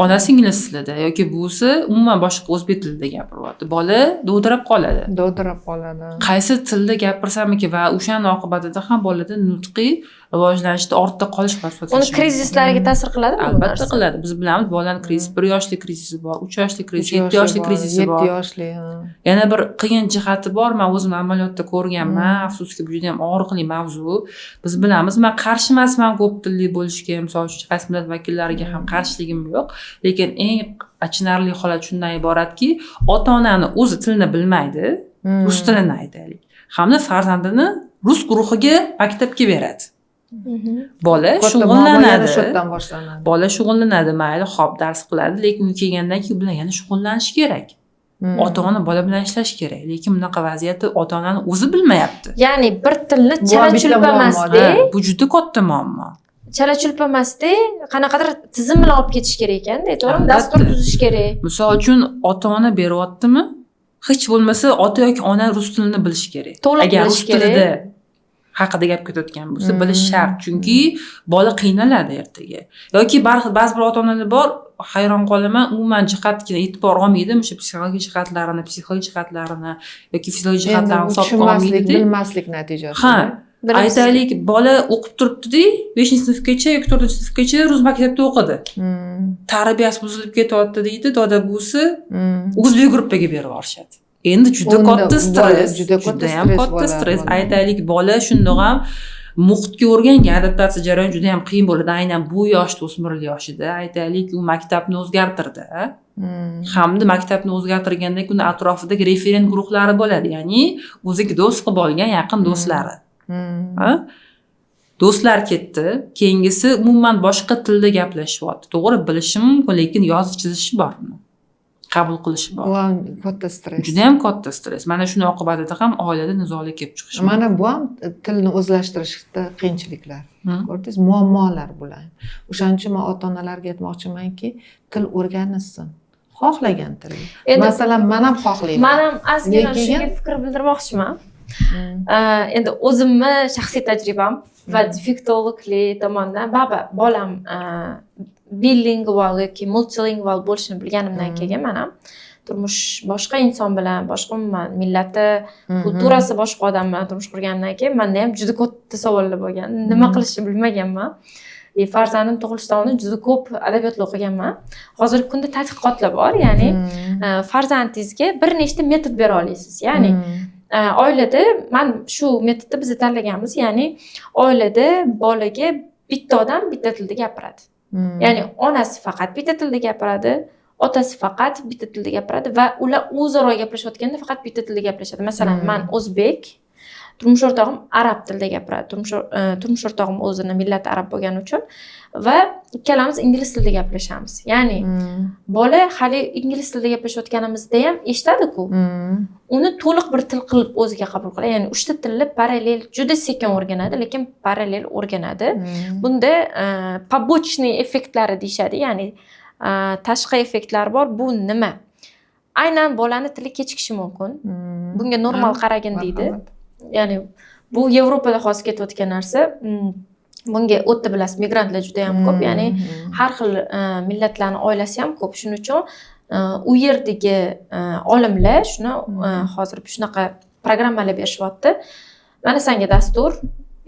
onasi ingliz tilida yoki buvisi umuman boshqa, o'zbek tilida gapiryapti, bola dovdirab qoladi. Dovdirab qoladi. Qaysi tilda gapirsamiki? Va o'shani oqibatida ham bolada nutqiy Rivojlanishda ortda qolish Uni krizislariga ta'sir qiladimi bu Albatta narsa? qiladi. Biz bilamiz, bolani krizis, 1 yoshlik krizisi bor, 3 yoshlik krizis, 7 yoshlik krizisi bor. 7 yoshli, ha. Yana bir qiyin jihati bor, man o'zim amaliyotda ko'rganman. Afsuski, bu juda yam og'riqli mavzu. Biz bilamiz, man qarshi emasman ko'p tilli bo'lishga, misol uchun, qaysi millat vakillariga ham qarshiligim yo'q, lekin eng achinarli holat shundan iboratki, ota onani o'zi tilni bilmaydi, rus tilini aytaylik, hamda farzandini rus guruhiga maktabga beradi. Bola Katta muammo yana shug'ullanadi. shu yerdan boshlanadi. Bola shug'ullanadi, mayli, hop, dars qiladi, lekin uyga kelgandan keyin u bilan yana shug'ullanishi kerak. Ota ona bola bilan ishlashi kerak, lekin bunaqa vaziyatda ota onani o'zi bilmayapti. Ya'ni bir tilni Bu ham chala bitta chulpa muammo. emasda, Ha, bu juda katta muammo. Chala chulpa emasda, qanaqadir tizim bilan olib ketish kerak ekanda, to'g'rimi? Albatta. Dastur tuzish kerak. Misol uchun, ota ona beryaptimi, hech bo'lmasa ota yoki ona rus tilini bilishi kerak. To'liq Agar bilishi rus kerak. tilida haqida gap ketayotgan bo'lsa, bilish shart, chunki bola qiynaladi ertaga. Yoki ba'zi bir ota onalar bor, hayron qolaman, umuman jihatga e'tibor olmaydi, o'sha psixologik jihatlarini yoki fiziologik Endi jihatlarini bu hisobga tushunmaslik, olmaydida. bilmaslik natijasi. Ha. Bilimsizlik. Aytaylik, bola o'qib turibdida, 5-sinfgacha yoki 4-sinfgacha rus maktabida o'qidi. Tarbiyasi buzilib ketyapti deydi doda buvisi, o'zbek gruppaga berib yuborishadi. Endi juda Unda katta bola stress, juda katta judayam stress katta bo'ladi stress. bola. Aytaylik, bola shundoq ham muhitga o'rgangan, adaptatsiya jarayoni juda ham qiyin bo'ladi aynan bu yoshda, o'smirlik yoshida. Aytaylik, u maktabni o'zgartirdi hamda maktabni o'zgartirgandan keyin uni atrofidagi referent guruhlari bo'ladi, ya'ni o'ziga do'st qilib olgan yaqin do'stlari. Ha? Do'stlar ketdi, keyingisi umuman boshqa tilda gaplashyapti. To'g'ri, bilishi mumkin, lekin yozish chizishi bor, uni qabul qilishi bor. Bu ham katta stress. Judayam katta stress. Mana shuni oqibatida ham oilada nizolar kelib chiqishi mumkin. Mana bu ham tilni o'zlashtirishda qiyinchiliklar. Ko'rdingiz, muammolar bular. O'shaning uchun man ota onalarga aytmoqchimanki, til o'rganishsin, xohlagan tilni. Endi Masalan, man ham xohlayman. Man ham ozgina Lekin- shunga fikr bildirmoqchiman. Endi o'zimni shaxsiy tajribam va defektologlik tomondan baribir bolam bilingual yoki multilingual bo'lishini bilganimdan keyin man ham turmush boshqa inson bilan, boshqa umuman millati, kulturasi boshqa odam bilan turmush qurganimdan keyin manda ham juda katta savollar bo'lgan, nima qilishni bilmaganman. Farzandim tug'ilishidan oldin juda ko'p adabiyotlar o'qiganman. Hozirgi kunda tadqiqotlar bor, ya'ni farzandingizga bir nechta metod bera olasiz, ya'ni oilada man shu metodni biz tanlaganmiz, ya'ni oilada bolaga bitta odam bitta tilda gapiradi. Ya'ni onasi faqat bitta tilda gapiradi, otasi faqat bitta tilda gapiradi va ular o'zaro gaplashayotganda faqat bitta tilda gaplashadi. Masalan, man o'zbek, turmush o'rtog'im arab tilida gapiradi. Turmush o'rtog'im o'zini millati arab bo'lgani uchun va ikkalamiz ingliz tilida gaplashamiz. Ya'ni bola hali ingliz tilida gaplashayotganimizda ham eshitadi-ku. Uni to'liq bir til qilib o'ziga qabul qiladi. Ya'ni uchta tilni parallel juda sekin o'rganadi, lekin parallel o'rganadi. Bunda побочный effektlari deyishadi, ya'ni tashqi effektlar bor. Bu nima? Aynan bolani tili kechikishi mumkin. Bunga normal qaragin deydi. Marhamat. Ya'ni bu Yevropada hozir ketayotgan narsa. Bunga u yerda bilasiz, migrantlar juda ham ko'p, ya'ni har xil millatlarni oilasi ham ko'p. Shuning uchun u yerdagi olimlar shuni hozir shunaqa programmalar berishyapti. Mana senga dastur,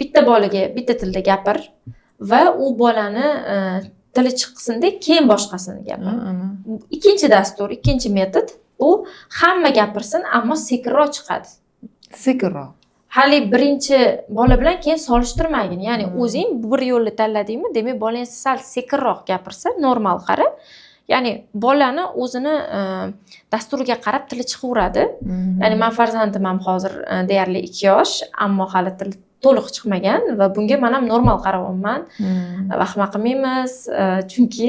bitta bolaga bitta tilda gapir va u bolani tili chiqsinda keyin boshqasini gapir. Ikkinchi dastur, ikkinchi metod bu hamma gapirsin, ammo sekinroq chiqadi. Sekinroq. Hali birinchi bola bilan keyin solishtirmagin. Ya'ni o'zing bir yo'lni tanladingmi, demak bolang sal sekinroq gapirsa, normal qara. Ya'ni bolani o'zini dasturiga qarab tili chiqaveradi. Ya'ni man farzandim ham hozir deyarli 2 yosh, ammo hali tili to'liq chiqmagan va bunga man ham normal qarayapman. Vahima qilmaymiz, chunki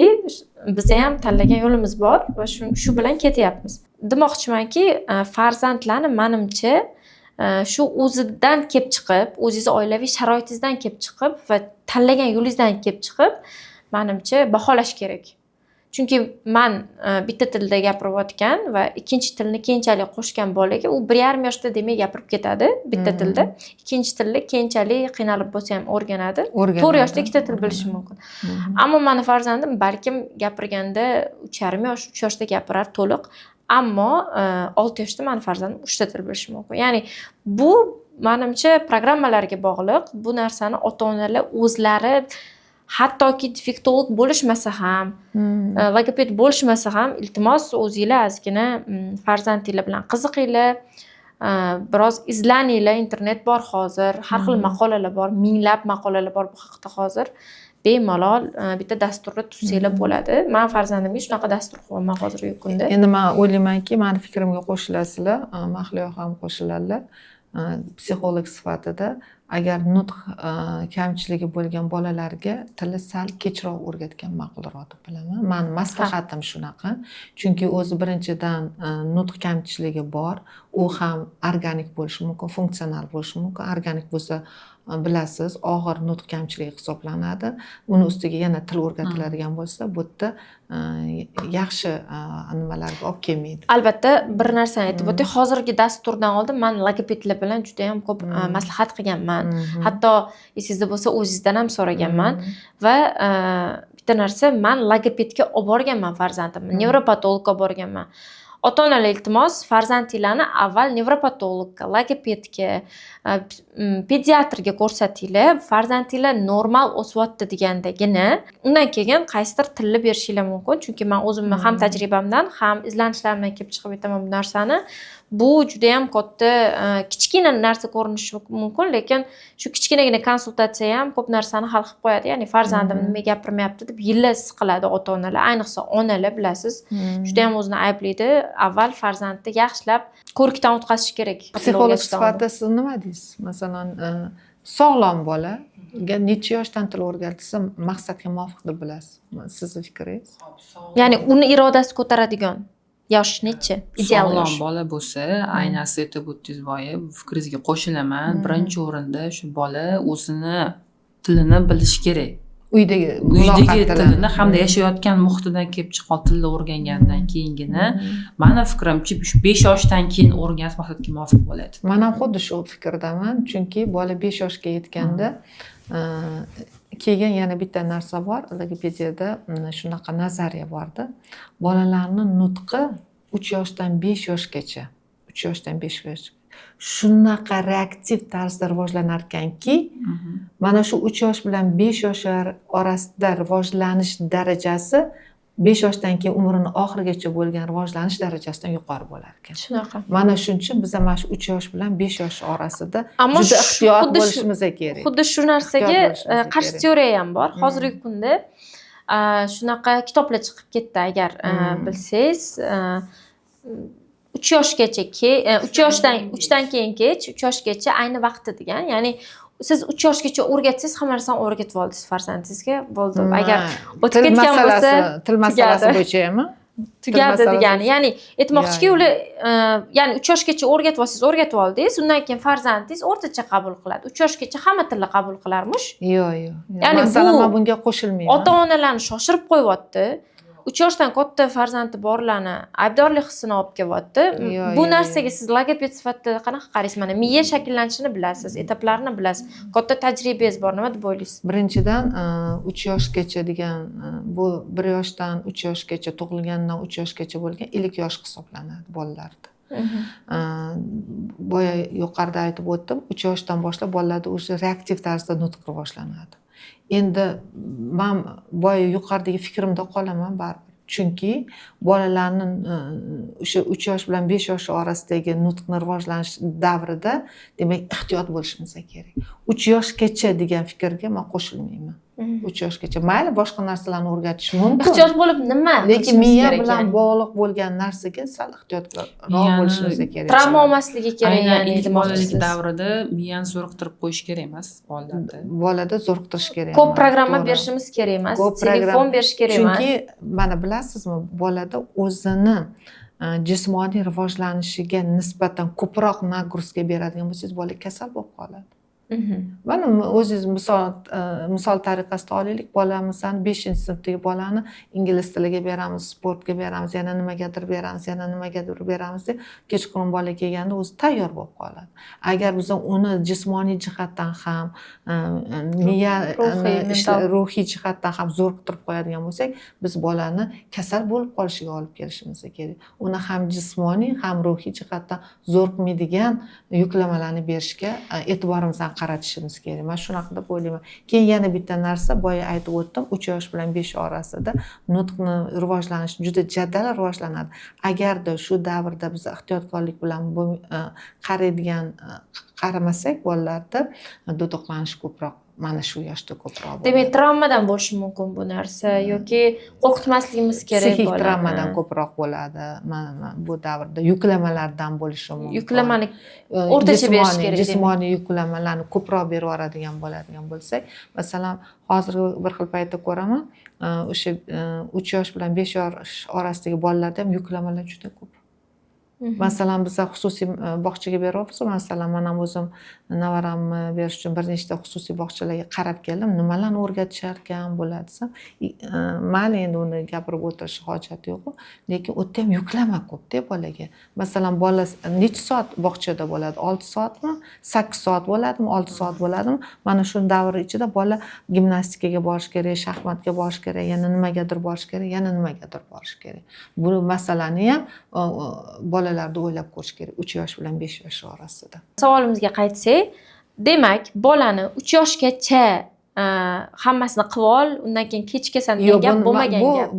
biza ham tanlagan yo'limiz bor va shu bilan ketyapmiz. Demoqchimanki, farzandlarni manimcha shu o'zidan kelib chiqib, o'zingizni oilaviy sharoitingizdan kelib chiqib va tanlagan yo'lingizdan kelib chiqib, manimcha baholash kerak. Chunki man bitta tilda gapirayotgan va ikkinchi tilni keyinchalik qo'shgan bolaga u 1,5 yoshda demak gapirib ketadi bitta tilda. Ikkinchi tilni keyinchalik qiynalib bo'lsa ham o'rganadi. O'rganadi. 4 yoshda ikkita til bilishi mumkin. Ammo mani farzandim balkim gapirganda 3,5 yosh, 3 yoshda gapirar to'liq, ammo 6 yoshda mani farzandim uchta til bilishi mumkin. Ya'ni bu Manimcha, programmalarga bog'liq. Bu narsani ota onalar o'zlari, hattoki defektolog bo'lishmasa ham, logoped bo'lishmasa ham, iltimos, o'zinglar ozgina farzandinglar bilan qiziqinglar, biroz izlaninglar. Internet bor hozir, har xil maqolalar bor, minglab maqolalar bor bu haqida. Hozir bemalol bitta dasturni tuzsanglar bo'ladi. Man farzandimga shunaqa dastur qilyapman hozirgi kunda. Endi man o'ylaymanki, mani fikrimga qo'shilasizlar, Mahliyo ham qo'shiladilar. Psixolog sifatida agar nutq kamchiligi bo'lgan bolalarga tilni sal kechroq o'rgatgan ma'qulroq deb bilaman. Mani maslahatim shunaqa, chunki o'zi birinchidan nutq kamchiligi bor, u ham organik bo'lishi mumkin, funksional bo'lishi mumkin. Organik bo'lsa, bilasiz, og'ir nutq kamchiligi hisoblanadi. Uni ustiga yana til o'rgatiladigan bo'lsa, bu yerda yaxshi nimalarga olib kelmaydi. Albatta, bir narsani aytib o'tay. Hozirgi dasturdan oldin man logopedlar bilan juda yam ko'p maslahat qilganman. Hatto, esingizda bo'lsa, o'zingizdan ham so'raganman. Va bitta narsa, man logopedga olib borganman farzandimni, nevropatologga olib borganman. Ota onalar, iltimos, farzandinglarni avval nevropatologga, logopedga, pediatrga ko'rsatinglar. Farzandinglar normal o'syapti degandagina undan keyin qaysidir tilni berishinglar mumkin. Chunki man o'zimni ham tajribamdan, ham izlanishlarimdan kelib chiqib aytaman bu narsani. Bu judayam katta, kichkina narsa ko'rinishi mumkin, lekin shu kichkinagina konsultatsiya ham ko'p narsani hal qilib qo'yadi. Ya'ni farzandim nima gapirmayapti deb yillar siqiladi ota onalar, ayniqsa onalar, bilasiz, judayam o'zini ayblaydi. Avval farzandni yaxshilab ko'rikdan o'tkazish kerak. Psixolog O'rgatishdan oldin. sifatida siz nima deysiz? Masalan, sog'lom bolaga necha yoshdan til o'rgatilsa maqsadga muvofiq deb bilasiz? Sizni fikringiz? Ya'ni uni irodasi ko'taradigan yosh nechi? Ideal Sog'lom yosh. bola bo'lsa, aynan siz aytib o'tdingiz boya, bu fikringizga qo'shilaman. Birinchi o'rinda shu bola o'zini tilini bilishi kerak. Uydagi Uydagi muloqot tilini hamda yashayotgan muhitidan kelib chiqqan tilni o'rgangandan keyingina, mani fikrimcha, shu 5 yoshdan keyin o'rganish maqsadga muvofiq bo'ladi. Man ham xuddi shu fikrdaman, chunki bola 5 yoshga yetganda keyin yana bitta narsa bor, logopediyada shunaqa nazariya borda: bolalarni nutqi 3 yoshdan 5 yoshgacha, 3 yoshdan 5 yosh shunaqa reaktiv tarzda rivojlanar ekanki, mana shu 3 yosh bilan 5 yosh orasida rivojlanish darajasi 5 yoshdan keyin umrini oxirigacha bo'lgan rivojlanish darajasidan yuqori bo'lar ekan. Shunaqa. Mana shuning uchun biza mana shu 3 yosh bilan 5 yosh orasida Ammo juda ehtiyot bo'lishimiz kerak. Xuddi shu narsaga Ehtiyot bo'lishimiz qarshi kerak. teoriya ham bor. Hozirgi kunda shunaqa kitoblar chiqib ketdi, agar bilsangiz, 3 yoshgacha, 3 yoshdan, 3dan keyin kech, 3 yoshgacha ayni vaqti degan. Ya'ni siz 3 yoshgacha o'rgatsangiz, hamma narsani o'rgatib oldingiz farzandingizga, bo'ldi. Agar o'tib Til ketgan bo'lsa, masalasi, til masalasi tugadi. bo'yichami? Tugadi masalasi degani. Ya'ni aytmoqchiki, Ya, ya. ular, ya'ni 3 yoshgacha o'rgatib olsangiz, o'rgatib oldingiz, undan keyin farzandingiz o'rtacha qabul qiladi. 3 yoshgacha hamma tilni qabul qilarmish. Yo'q. Ya'ni Masalan, bu man bunga qo'shilmayman. ota onalarni shoshirib qo'yyapti, 3 yoshdan katta farzandi borlarni aybdorlik hissini olib kelyapti. Yo'q, Bu yo'q, narsaga siz logoped sifatida qanaqa qaraysiz? Mana, miya shakllanishini bilasiz, etaplarini bilasiz, katta tajribangiz bor. Nima deb o'ylaysiz? Birinchidan, 3 yoshgacha degan, bu 1 yoshdan 3 yoshgacha, tug'ilgandan 3 yoshgacha bo'lgan ilk yosh hisoblanadi bolalarda. Boya yuqorida aytib o'tdim, 3 yoshdan boshlab bolalarda уже reaktiv tarzda nutq rivojlanadi. Endi man boya yuqoridagi fikrimda qolaman baribir, chunki bolalarni o'sha 3 yosh bilan 5 yosh orasidagi nutqni rivojlanish davrida, demak, ehtiyot bo'lishimiz kerak. 3 yoshgacha degan fikrga man qo'shilmayman. 3 yoshgacha mayli, boshqa narsalarni o'rgatish mumkin. Ehtiyot bo'lib nima Lekin qilishimiz miya kerak bilan ya'ni? bog'liq bo'lgan narsaga sal ehtiyotroq bo'lishimiz kerak. Travma olmasligi kerak, Aynan ya'ni ilk bolalik demoqchisiz. davrida miyani zo'riqtirib qo'yish kerak emas bolalarda. Bolada zo'riqtirish kerak Ko'p emas, programma to'g'ri. berishimiz kerak emas, Ko'p telefon berish kerak emas. Chunki mana, bilasizmi, bolada o'zini jismoniy rivojlanishiga nisbatan ko'proq нагрузка beradigan bo'lsangiz, bola kasal bo'lib qoladi. Mana o'zingiz misol tariqasida olaylik, bolamizni, 5-sinfdagi bolani ingliz tiliga beramiz, sportga beramiz, yana nimagadir beramiz, yana nimagadir beramiz deb, kechqurun bola kelganda o'zi tayyor bo'lib qoladi. Agar biz uni jismoniy jihatdan ham, miya Ruhiy, mental. ruhiy jihatdan ham zo'riqtirib qo'yadigan bo'lsak, biz bolani kasal bo'lib qolishiga olib kelishimiz kerak. Uni ham jismoniy, ham ruhiy jihatdan zo'riqmaydigan yuklamalarni berishga e'tiborimizni qaratishimiz kerak. Man shunaqa deb o'ylayman. Keyin yana bitta narsa, boya aytib o'tdim, 3 yosh bilan 5 orasida nutqni rivojlanishi juda jadal rivojlanadi. Agarda shu davrda biz ehtiyotkorlik bilan bu qaraydigan qaramasak, bolalarda duduqlanish ko'proq, mana shu yoshda ko'proq bo'ladi. Demak, travmadan bo'lishi mumkin bu narsa yoki qo'rqitmasligimiz kerak Psixik bolani. travmadan ko'proq bo'ladi mana bu davrda, yuklamalardan bo'lishi mumkin. Yuklamani o'rtacha berish kerak, demak. Jismoniy yuklamalarni ko'proq berib yuboradigan bo'ladigan bo'lsak, masalan, hozirgi bir xil paytda ko'raman, o'sha 3 yosh bilan 5 yosh orasidagi bolalarda ham yuklamalar juda ko'p. Masalan, biza xususiy bog'chaga beryapmiz. Masalan, man ham o'zim nevaramni berish uchun bir nechta xususiy bog'chalarga qarab keldim, nimalarni o'rgatishar ekan bular desam, mayli, endi uni gapirib o'tirishni hojati yo'q, lekin u yerda ham yuklama ko'pda bolaga. Masalan, bola necha soat bog'chada bo'ladi? 6 soatmi, 8 soat bo'ladimi, 6 soat bo'ladimi? Mana shu davr ichida bola gimnastikaga borishi kerak, shaxmatga borishi kerak, yana nimagadir borishi kerak, yana nimagadir borishi kerak. Bu masalani ham bolalarda o'ylab ko'rish kerak, 3 yosh bilan 5 yosh orasida. Savolimizga qaytsak, demak, bolani 3 yoshgacha hammasini qilib ol, undan keyin kechikasan degan Yo'q, gap bo'lmagan gap.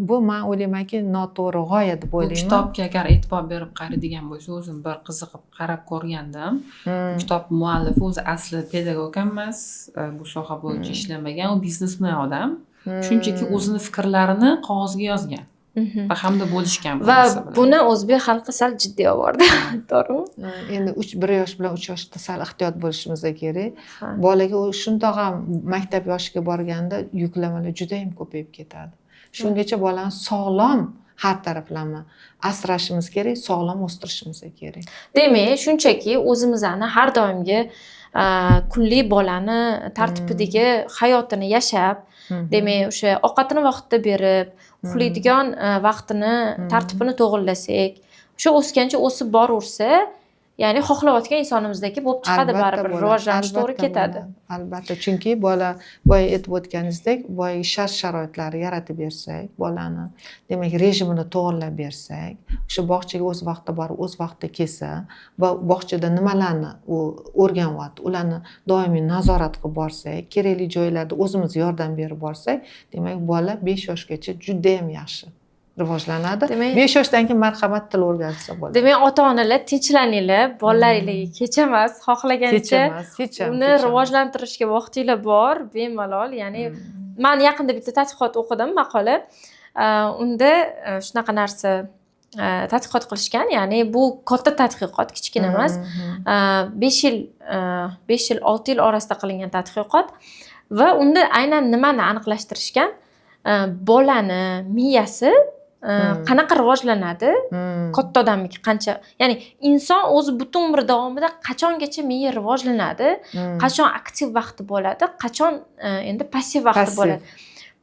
Bu man o'ylaymanki, noto'g'ri g'oya deb Bu o'ylayman. kitobga agar e'tibor berib qaraydigan bo'lsa, o'zim bir qiziqib qarab ko'rgandim. Kitob muallifi o'zi asli pedagog ham emas, bu soha bo'yicha ishlamagan, u biznesmen odam. Shunchaki o'zini fikrlarini qog'ozga yozgan va hamda bo'lishgan bu Va narsa bilan. buni o'zbek xalqi sal jiddiy olib bordi, to'g'rimi? Endi 1 yosh bilan 3 yoshda sal ehtiyot bo'lishimiz kerak. Bolaga u shundoq ham maktab yoshiga borganda yuklamalar judayam ko'payib ketadi. Shungacha bolani sog'lom, har taraflama asrashimiz kerak, sog'lom o'stirishimiz kerak. Demak, shunchaki o'zimizni har doimgi kunlik bolani tartibidagi hayotini yashab, demak, o'sha ovqatini vaqtida berib, uxlaydigan vaqtini tartibini to'g'irlasak, o'sha o'sgancha o'sib boraversa, ya'ni xohlayotgan insonimizdagi bo'lib chiqadi. Albatta Baribir bo'ladi, rivojlanish to'g'ri albatta ketadi. bo'ladi, albatta, chunki bola, boya aytib o'tganingizdek, boyagi shart sharoitlarni yaratib bersak, bolani, demak, rejimini to'g'irlab bersak, o'sha bog'chaga o'z vaqtida borib, o'z vaqtida kelsa va bog'chada nimalarni u o'rganyapti, ularni doimiy nazorat qilib borsak, kerakli joylarda o'zimiz yordam berib borsak, demak, bola 5 yoshgacha judayam yaxshi rivojlanadi. 5 yoshdan keyin marhamat, til o'rgansa bo'ladi. Demak, ota onalar, tinchlaninglar, bolalaringlarga kech emas, xohlagancha Kech emas, hech ham uni kech emas. rivojlantirishga vaqtinglar bor bemalol. Ya'ni man yaqinda bitta tadqiqot o'qidim, maqola. Unda shunaqa narsa tadqiqot qilishgan, ya'ni bu katta tadqiqot, kichkina emas. 5 yil, 5 yil, 6 yil orasida qilingan tadqiqot va unda aynan nimani aniqlashtirishgan? Bolani miyasi qanaqa rivojlanadi, katta odamniki qancha, ya'ni inson o'zi butun umri davomida qachongacha miya rivojlanadi, qachon aktiv vaqti bo'ladi, qachon endi passiv vaqti Passiv. bo'ladi,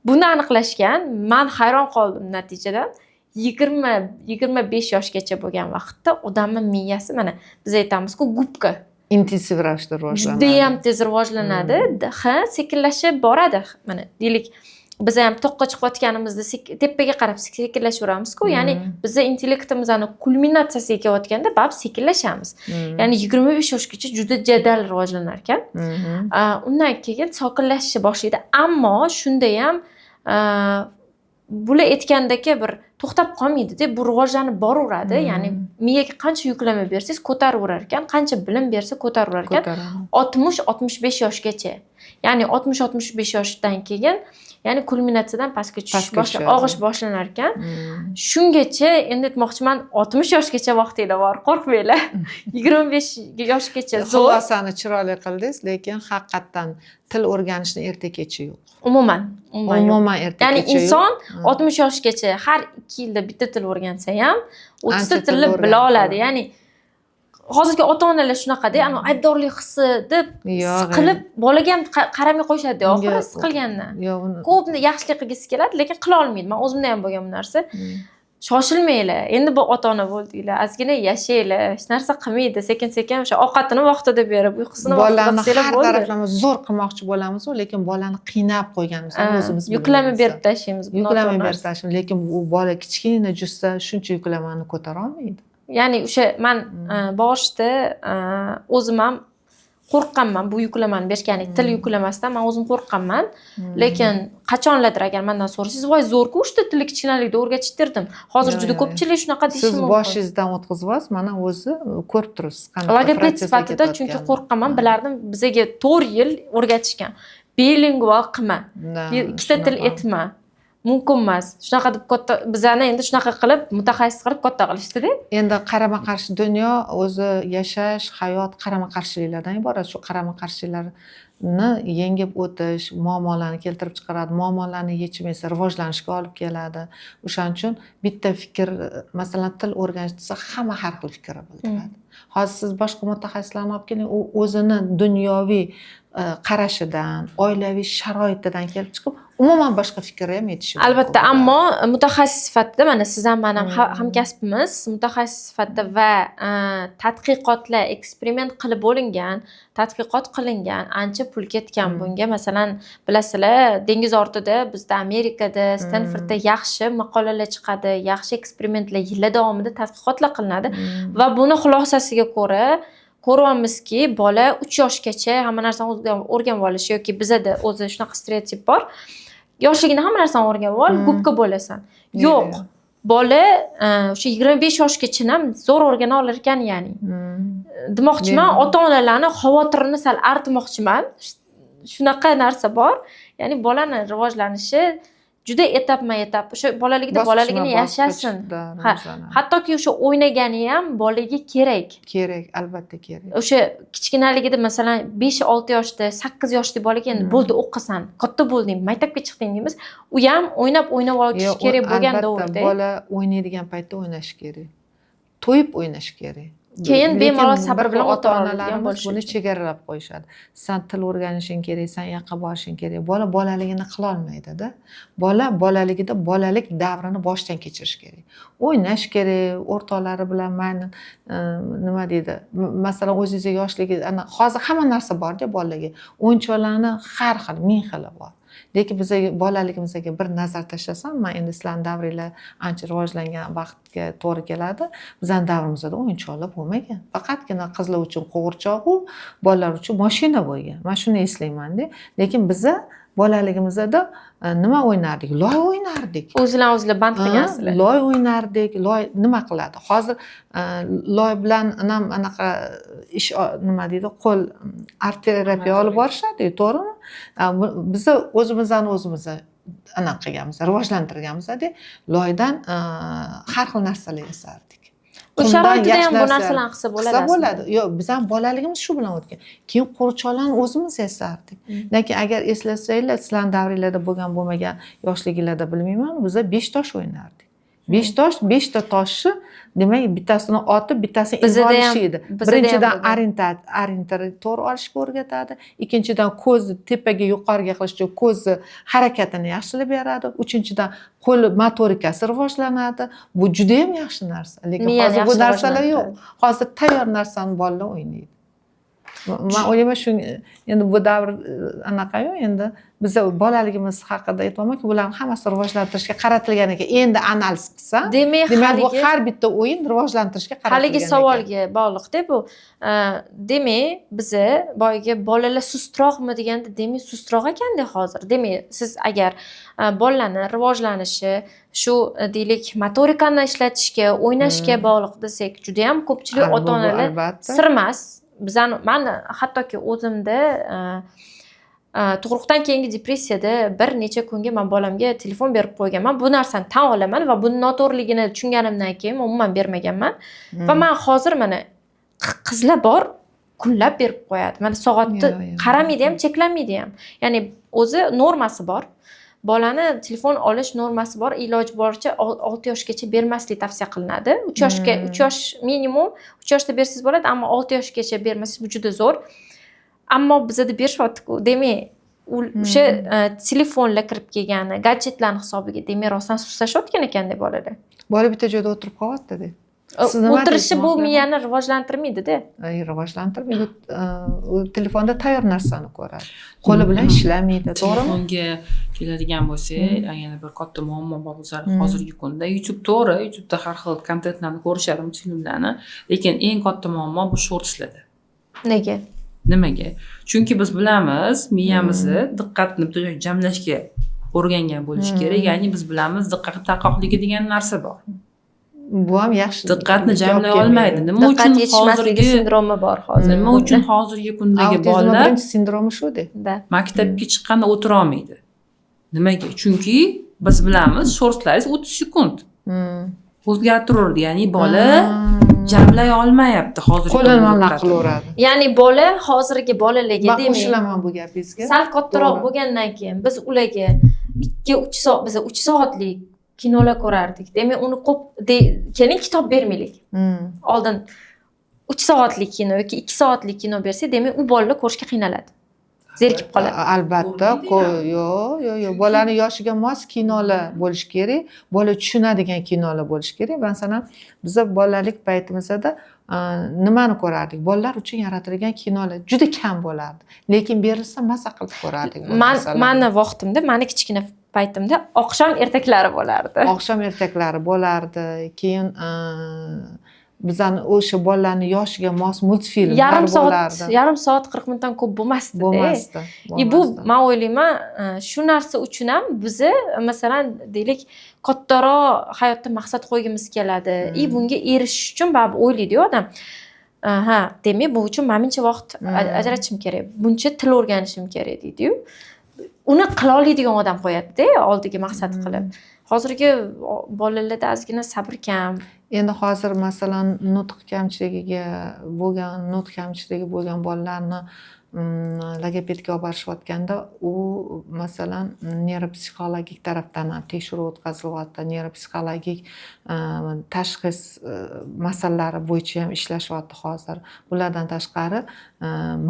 buni aniqlashgan. Man hayron qoldim natijadan. 20, 25 yoshgacha bo'lgan vaqtda odamni miyasi, mana biz aytamizku, губка, Intensiv ravishda rivojlanadi. Judayam tez rivojlanadi. Ha, sekinlashib boradi. Mana, deylik, biz ham toqqa chiqayotganimizda tepaga qarab sekinlashaveramizku, ya'ni biza intellektimizni kulminatsiyasiga kelayotganda baribir sekinlashamiz. Ya'ni 25 yoshgacha juda jadal rivojlanar ekan. Undan keyin sokinlashishni boshlaydi, ammo shundayam bular aytgandek bir to'xtab qolmaydida, bu rivojlanib boraveradi. Ya'ni miyaga qancha yuklama bersangiz, ko'taraverar ekan, qancha bilim bersa, ko'taraverar ekan. Ko'taradi. 60-65 yoshgacha, ya'ni 60-65 yoshdan keyin, ya'ni kulminatsiyadan pastga tushish Pastga tushadi. og'ish boshlanar ekan. Shungacha, endi aytmoqchiman, 60 yoshgacha vaqtinglar bor, qo'rqmanglar. 25 yoshgacha zo'r. Xulosani chiroyli qildingiz, lekin haqiqatdan til o'rganishni erta kechi yo'q. Umuman, umuman yo'q. Umuman erta Ya'ni kechi yo'q. inson 60 yoshgacha har 2 yilda bitta til o'rgansa ham, 30 ta Ancha til tilni o'rganib bila oladi. qoladi. Ya'ni Hozirgi ota onalar shunaqada, anavi aybdorlik hissi deb Yo'q, siqilib, bolaga ham qaramay qo'yishadi oxiri Unga- siqilgandan. Yo'q, uni Ko'p yaxshilik qilgisi keladi, lekin qila olmaydi. Man o'zimda ham bo'lgan bu narsa. Shoshilmanglar, endi bu ota ona bo'ldinglar, ozgina yashanglar, hech narsa qilmaydi, sekin sekin o'sha ovqatini vaqtida berib, uyqusini vaqtida Bolani qilsanglar har bo'ldi. taraflama zo'r qilmoqchi bo'lamiz, lekin bolani qiynab qo'yganmiz ham Ha, o'zimiz yuklama bilmaymiz. berib tashlaymiz bu Yuklama noto'g'ri berib narsa. tashlaymiz, lekin u bola kichkina jussa shuncha yuklamani ko'tara olmaydi. Ya'ni o'sha man boshida o'zim ham qo'rqqanman bu yuklamani berishga, ya'ni til yuklamasidan man o'zim qo'rqqanman. Lekin qachonlardir agar mandan so'rasangiz, voy, zo'rku, uchta tilni kichkinalikda o'rgatishtirdim, hozir Yo'q, juda yo'q, ko'pchilik shunaqa deyishi Siz mumkin. boshingizdan o'tkazyapsiz, mana o'zi ko'rib turibsiz qanaqa Logoped protsesslar sifatida, chunki ketayotganini. qo'rqqanman, bilardim, bizaga 4 yil o'rgatishgan, bilingual qilma, Да, ikkita til shunaqa. etma, mumkin emas, shunaqa deb katta bizani endi shunaqa qilib, mutaxassis qilib katta qilishdida. Endi qarama qarshi dunyo o'zi, yashash, hayot qarama qarshiliklardan iborat. Shu qarama qarshiliklarni yengib o'tish muammolarni keltirib chiqaradi, muammolarni yechim esa rivojlanishga olib keladi. O'shaning uchun bitta fikr, masalan, til o'rganish desa, hamma har xil fikr bildiradi. Hozir siz boshqa mutaxassislarni olib keling, u o'zini dunyoviy qarashidan, oilaviy sharoitidan kelib chiqib, umuman boshqa fikrga ham yetishi mumkin Albatta, bo'ladi. Ammo mutaxassis sifatida mana siz ham, man ham hamkasbimiz, mutaxassis sifatida va tadqiqotlar, eksperiment qilib bo'lingan, tadqiqot qilingan, ancha pul ketgan bunga. Masalan, bilasizlar, dengiz ortida, bizda Amerikada, Stenfordda yaxshi maqolalar chiqadi, yaxshi eksperimentlar, yillar davomida tadqiqotlar qilinadi va buni xulosasiga ko'ra ko'ryapmizki, bola 3 yoshgacha hamma narsani o'rganib olishi yoki bizada o'zi shunaqa stereotip bor, yoshligida hamma narsani o'rganib ol, губка bo'lasan. Yo'q, bola o'sha 25 yoshgacha ham zo'r o'rgana olar ekan, ya'ni demoqchiman, ota onalarni xavotirini sal artmoqchiman. Shunaqa narsa bor, ya'ni bolani rivojlanishi juda etapma etap, o'sha bolaligida bolaligini yashasin. Да, Ha, rivojlanadi. Hattoki o'sha o'ynagani ham bolaga kerak. Kerak, albatta kerak. O'sha kichkinaligida, masalan, 5-6 yoshda, 8 yoshli bolaga endi bo'ldi, o'qisan, katta bo'lding, maktabga chiqding deymiz, u ham o'ynab o'ynab olishi Yo'q, kerak bo'lgan albatta, davrda. Bola o'ynaydigan paytda o'ynashi kerak, to'yib o'ynashi kerak. Keyin Lekin bemalol sabr bir xil bilan ota o'tira oladigan onalarimiz bo'lishi buni uchun. chegaralab qo'yishadi. San til o'rganishing kerak, san u yoqqa borishing kerak. Bola bolaligini qilolmaydida. Bola bolaligida bolalik davrini boshdan kechirishi kerak, o'ynash kerak o'rtoqlari bilan. Mayli, nima deydi, masalan, o'zingizni yoshligi, ana hozir hamma narsa borda bolalarga, o'yinchoqlarni har xil, ming xili bor. Lekin biza bolaligimizga bir nazar tashlasam, man endi sizlarni davringlar ancha rivojlangan vaqtga to'g'ri keladi, bizani davrimizda o'yinchoqlar bo'lmagan. Faqatgina qizlar uchun qo'g'irchoqu bolalar uchun moshina bo'lgan, man shuni eslaymanda. Lekin biza bolaligimizda nima o'ynardik? Loy o'ynardik. O'zinglar o'zinglar band qilgansizlar. Loy o'ynardik. Loy nima qiladi hozir? Loy bilan ham anaqa ish, nima deydi, qo'l art terapiya olib borishadi, to'g'rimi? Biza o'zimizni o'zimiz anaqa qilganmiz, rivojlantirganmizda. Loydan har xil narsalar yasardik. U Qumdan sharoitida yaxshi ham bu narsa narsalarni qilsa bo'ladi qilsa aslida. Bo'ladi. Yo'q, bizani bolaligimiz shu bilan o'tgan. Keyin qo'g'irchoqlarni o'zimiz yasardik. Lekin agar eslasanglar, sizlarni davringlarda bo'lgan, bo'lmagan, yoshliginglarda bilmayman, biza besh tosh o'ynardik. Besh tosh, beshta toshni, demak, bittasini otib, bittasini Bizada ham- olishi edi. bizada ham Birinchidan, bo'lgan. Orientir to'g'ri olishga o'rgatadi. Ikkinchidan, ko'zni tepaga, yuqoriga qilish uchun ko'zni harakatini yaxshilab beradi. Uchinchidan, qo'l motorikasi rivojlanadi. Bu judayam yaxshi narsa. Lekin Miyani hozir bu yaxshi narsalar yo'q. rivojlantiradi. Hozir tayyor narsani bolalar o'ynaydi. Man o'ylayman, shu endi bu davr anaqayu, endi biza bolaligimiz haqida aytyapmanki, bularni hammasi rivojlantirishga qaratilgan ekan. Endi analiz qilsam, Demak, demak, bu haligi har bitta o'yin rivojlantirishga qaratilgan haligi ekan. savolga bog'liqda bu. Demak, biza boyagi bolalar sustroqmi deganda, demak, sustroq ekanda hozir. Demak, siz agar bolalarni rivojlanishi shu deylik, motorikani ishlatishga, o'ynashga bog'liq desak, judayam ko'pchilik Bu ota onalar albatta. sir emas, bizani, mani hattoki o'zimda tug'ruqdan keyingi depressiyada bir necha kunga man bolamga telefon berib qo'yganman. Bu narsani tan olaman va buni noto'g'riligini tushunganimdan keyin umuman bermaganman. Va man hozir mana qizlar bor, kunlab berib qo'yadi, mana soatni Yo'q, yo'q. qaramaydi ham, cheklamaydi ham, ya'ni o'zi normasi bor. Bolani telefon olish normasi bor, iloji boricha 6 yoshgacha bermaslik tavsiya qilinadi. 3 yoshga, 3 yosh minimum, 3 yoshda bersangiz bo'ladi, ammo 6 yoshgacha bermasangiz, bu juda zo'r. Ammo bizada berishyaptiku. Demak, o'sha telefonlar kirib kelgani, gadjetlarni hisobiga, demak, rostdan sustlashayotgan ekanda bolalar. Bola bitta joyda o'tirib qolyapti-da. Siz nima O'tirishi deysiz, bu Mahliyo? miyani rivojlantirmaydida. Ay, rivojlantirmaydi. U telefonda tayyor narsani ko'radi, qo'li bilan ishlamaydi, to'g'rimi? Telefonga keladigan bo'lsak, yana bir katta muammo bor bizlar hozirgi kunda. YouTube, to'g'ri, YouTubeda har xil kontentlarni ko'rishadi, multfilmlarni, lekin eng katta muammo bu shortslarda. Nega? Nimaga? Chunki biz bilamiz, miyamizni diqqatni bitta joyga jamlashga o'rgangan bo'lishi kerak. Ya'ni biz bilamiz, diqqat tarqoqligi degan narsa bor. Bu ham yaxshi Diqqatni javob jamlay kelmaydi. olmaydi. Nima Diqqat uchun yetishmasligi hozirgi sindromi bor hozir. Nima uchun hozirgi kundagi Autizmni bolalar birinchi sindromi shu-da. Да. maktabga chiqqanda o'tira olmaydi? Nimaga? Chunki biz bilamiz, shortlaringiz 30 sekund o'zgartiraveradi. Ya'ni bola jamlay olmayapti hozirgi Qo'lini kunda mana diqqatini. qilaveradi. Ya'ni bola, hozirgi bolalarga, Man demak, qo'shilaman bu gapingizga. sal kattaroq To'g'ri. bo'lgandan keyin biz ularga 2-3 soat, biz 3 soatlik kinolar ko'rardik. Demak, uni ko'p keling, kitob bermaylik. Oldin 3 soatlik kino yoki 2 soatlik kino bersak, demak, u bolalar ko'rishga qiynaladi, zerikib qoladi. Albatta. Ko'rmaydi. Yo'q, bolani yoshiga mos kinolar bo'lishi kerak, bola tushunadigan kinolar bo'lishi kerak. Masalan, biza bolalik paytimizda nimani ko'rardik? Bolalar uchun yaratilgan kinolar juda kam bo'lardi, lekin berilsa, maza qilib ko'rardik bu Man narsalarni. Mani vaqtimda, mani kichkina paytimda oqshom ertaklari bo'lardi. Oqshom ertaklari bo'lardi. Keyin bizani o'sha bolalarni yoshiga mos multfilmlar Yarim soat, bo'lardi. yarim soat, 40 minutdan ko'p bo'lmasdi. Bo'lmasdi. И bu, Bo'lmasdi. man o'ylayman, shu narsa uchun ham bizni, masalan, deylik, kattaroq hayotda maqsad qo'ygimiz keladi и bunga erishish uchun baribir o'ylaydiyu odam, ha, demak, bu uchun mana buncha vaqt ajratishim kerak, buncha til o'rganishim kerak, deydiyu. Uni qila oladigan odam qo'yadida oldiga maqsad qilib. Hozirgi bolalarda ozgina sabr kam. Endi hozir, masalan, nutq kamchiligi bo'lgan bolalarni logopedga olib borishayotganda, u, masalan, neyropsixologik tarafdan ham tekshiruv o'tkazilyapti, neyropsixologik tashxis masalalari bo'yicha ham ishlashyapti hozir. Bulardan tashqari,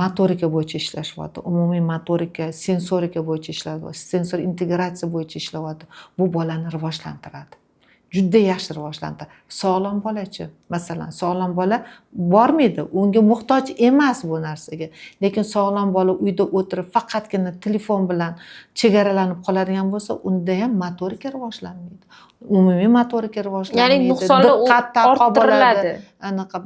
motorika bo'yicha ishlashyapti, umumiy motorika, sensorika bo'yicha ishlayapti, sensor integratsiya bo'yicha ishlayapti. Bu bolani rivojlantiradi, juda yaxshi rivojlantiradi. Sog'lom bolachi, masalan, sog'lom bola bormaydi, unga muhtoj emas bu narsaga. Lekin sog'lom bola uyda o'tirib, faqatgina telefon bilan chegaralanib qoladigan bo'lsa, unda ham motorika rivojlanmaydi, umumiy motorika rivojlanmaydi. Ya'ni nuqsonlar u Diqqat tarqoq bo'ladi. Orttiriladi. Anaqa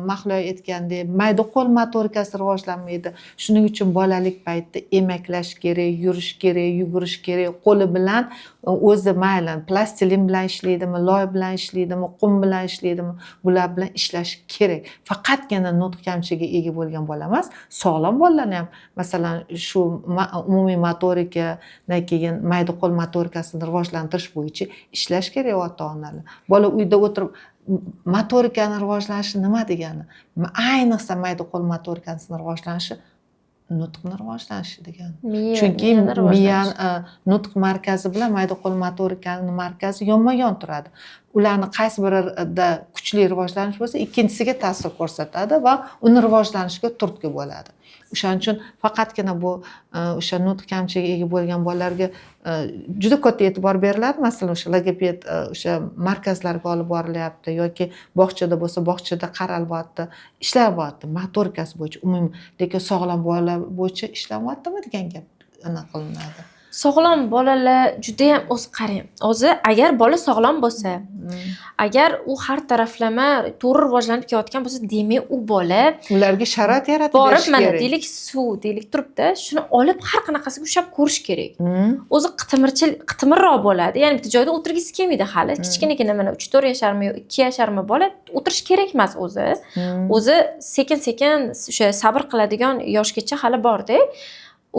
Mahliyo aytgandek, mayda qo'l motorikasi rivojlanmaydi. Shuning uchun bolalik paytida emaklash kerak, yurish kerak, yugurish kerak qo'li bilan o'zi. Mayli, plastilin bilan ishlaydimi, loy bilan ishlaydimi, qum bilan ishlaydimi, bular bilan ishlash kerak. Faqatgina nutq kamchiligiga ega bo'lgan bola emas, sog'lom bolalarni ham, masalan, shu umumiy motorikadan keyin mayda qo'l motorikasini rivojlantirish bo'yicha ishlash kerak ota onalar. Bola uyda o'tirib motorikani rivojlanishi nima degani? Ayniqsa mayda qo'l motorikasini rivojlanishi nutqni rivojlanishi degani. Miya, Chunki miyani rivojlanishi. Miyani nutq markazi bilan mayda qo'l motorikani markazi yonma yon turadi. Ularni qaysi birida kuchli rivojlanish bo'lsa, ikkinchisiga ta'sir ko'rsatadi va uni rivojlanishiga turtki bo'ladi. O'shaning uchun faqatgina bu o'sha nutq kamchiligiga ega bo'lgan bolalarga juda katta e'tibor beriladi. Masalan, o'sha logoped o'sha markazlarga olib borilyapti yoki bog'chada bo'lsa, bog'chada qaralyapti, ishlayapti motorikasi bo'yicha umumiy. Lekin sog'lom bolalar bo'yicha ishlanyaptimi degan gap anaqa qilinadi. Sog'lom bolalar judayam, o'zi qarang, o'zi agar bola sog'lom bo'lsa, agar u har taraflama to'g'ri rivojlanib kelayotgan bo'lsa, demak, u bola Ularga sharoit yaratib borib, berish mana, kerak. deylik, suv, deylik, turibdi, shuni olib har qanaqasiga ushlab ko'rish kerak. O'zi qitimirchil, qitimirroq bo'ladi, ya'ni bitta joyda o'tirgisi kelmaydi hali. Kichkinagina, mana, 3-4 yasharmi yo 2 yasharmi bola o'tirish kerak emas o'zi. O'zi sekin sekin o'sha sabr qiladigan yoshgacha hali borda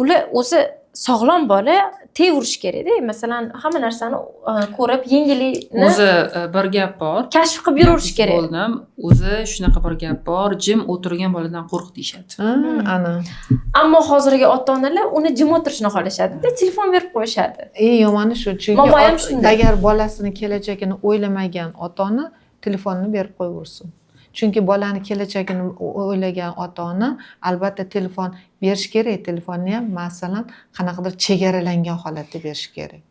ular o'zi. Sog'lom bola teyverishi kerakda, masalan, hamma narsani ko'rib, yengillikni O'zi bir gap bor. kashf qilib yuraverish kerak. Bo'ldim. O'zi shunaqa bir gap bor: jim o'tirgan boladan qo'rq, deyishadi. Ha, ana. Ammo hozirgi ota onalar uni jim o'tirishini xohlashadida, telefon berib qo'yishadi. Eng yomoni shu, chunki Momoyam shunday. Agar bolasini kelajagini o'ylamagan ota ona telefonni berib qo'yaversin, chunki bolani kelajagini o'ylagan ota ona albatta telefon berish kerak. Telefonni ham, masalan, qanaqadir chegaralangan holatda berish kerak.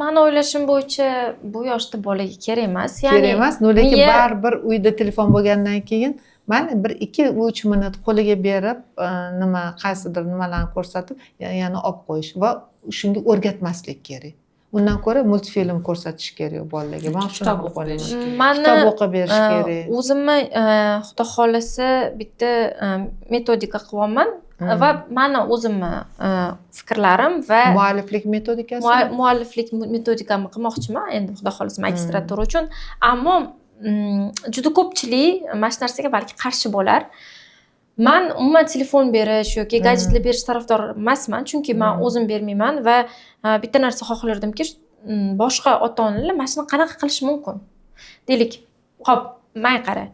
Mani o'ylashim bo'yicha, bu yoshda bolaga kerak emas, ya'ni Kerak emas, но lekin baribir uyda telefon bo'lgandan keyin mayli, bir ikki uch minut qo'liga berib, nima, qaysidir nimalarni ko'rsatib, yana olib qo'yish va shunga o'rgatmaslik kerak. Undan ko'ra multfilm ko'rsatish kerak bolalarga, man Kitob shunaqa o'qib o'ylayman. berish kerak. Mani Kitob o'qib berish kerak. o'zimni, xudo xohlasa, bitta metodika qilyapman va mani o'zimni fikrlarim va Mualliflik metodikasi. Mualliflik metodikamni qilmoqchiman endi, xudo xohlasa, magistratura uchun. Ammo juda ko'pchilik mana shu narsaga balki qarshi bo'lar. Man umuman telefon berish yoki gadjetlar berish tarafdori emasman, chunki man o'zim bermayman va bitta narsa xohlardimki, boshqa ota onalar mana shuni qanaqa qilish mumkin, deylik. Ho'p, man qara,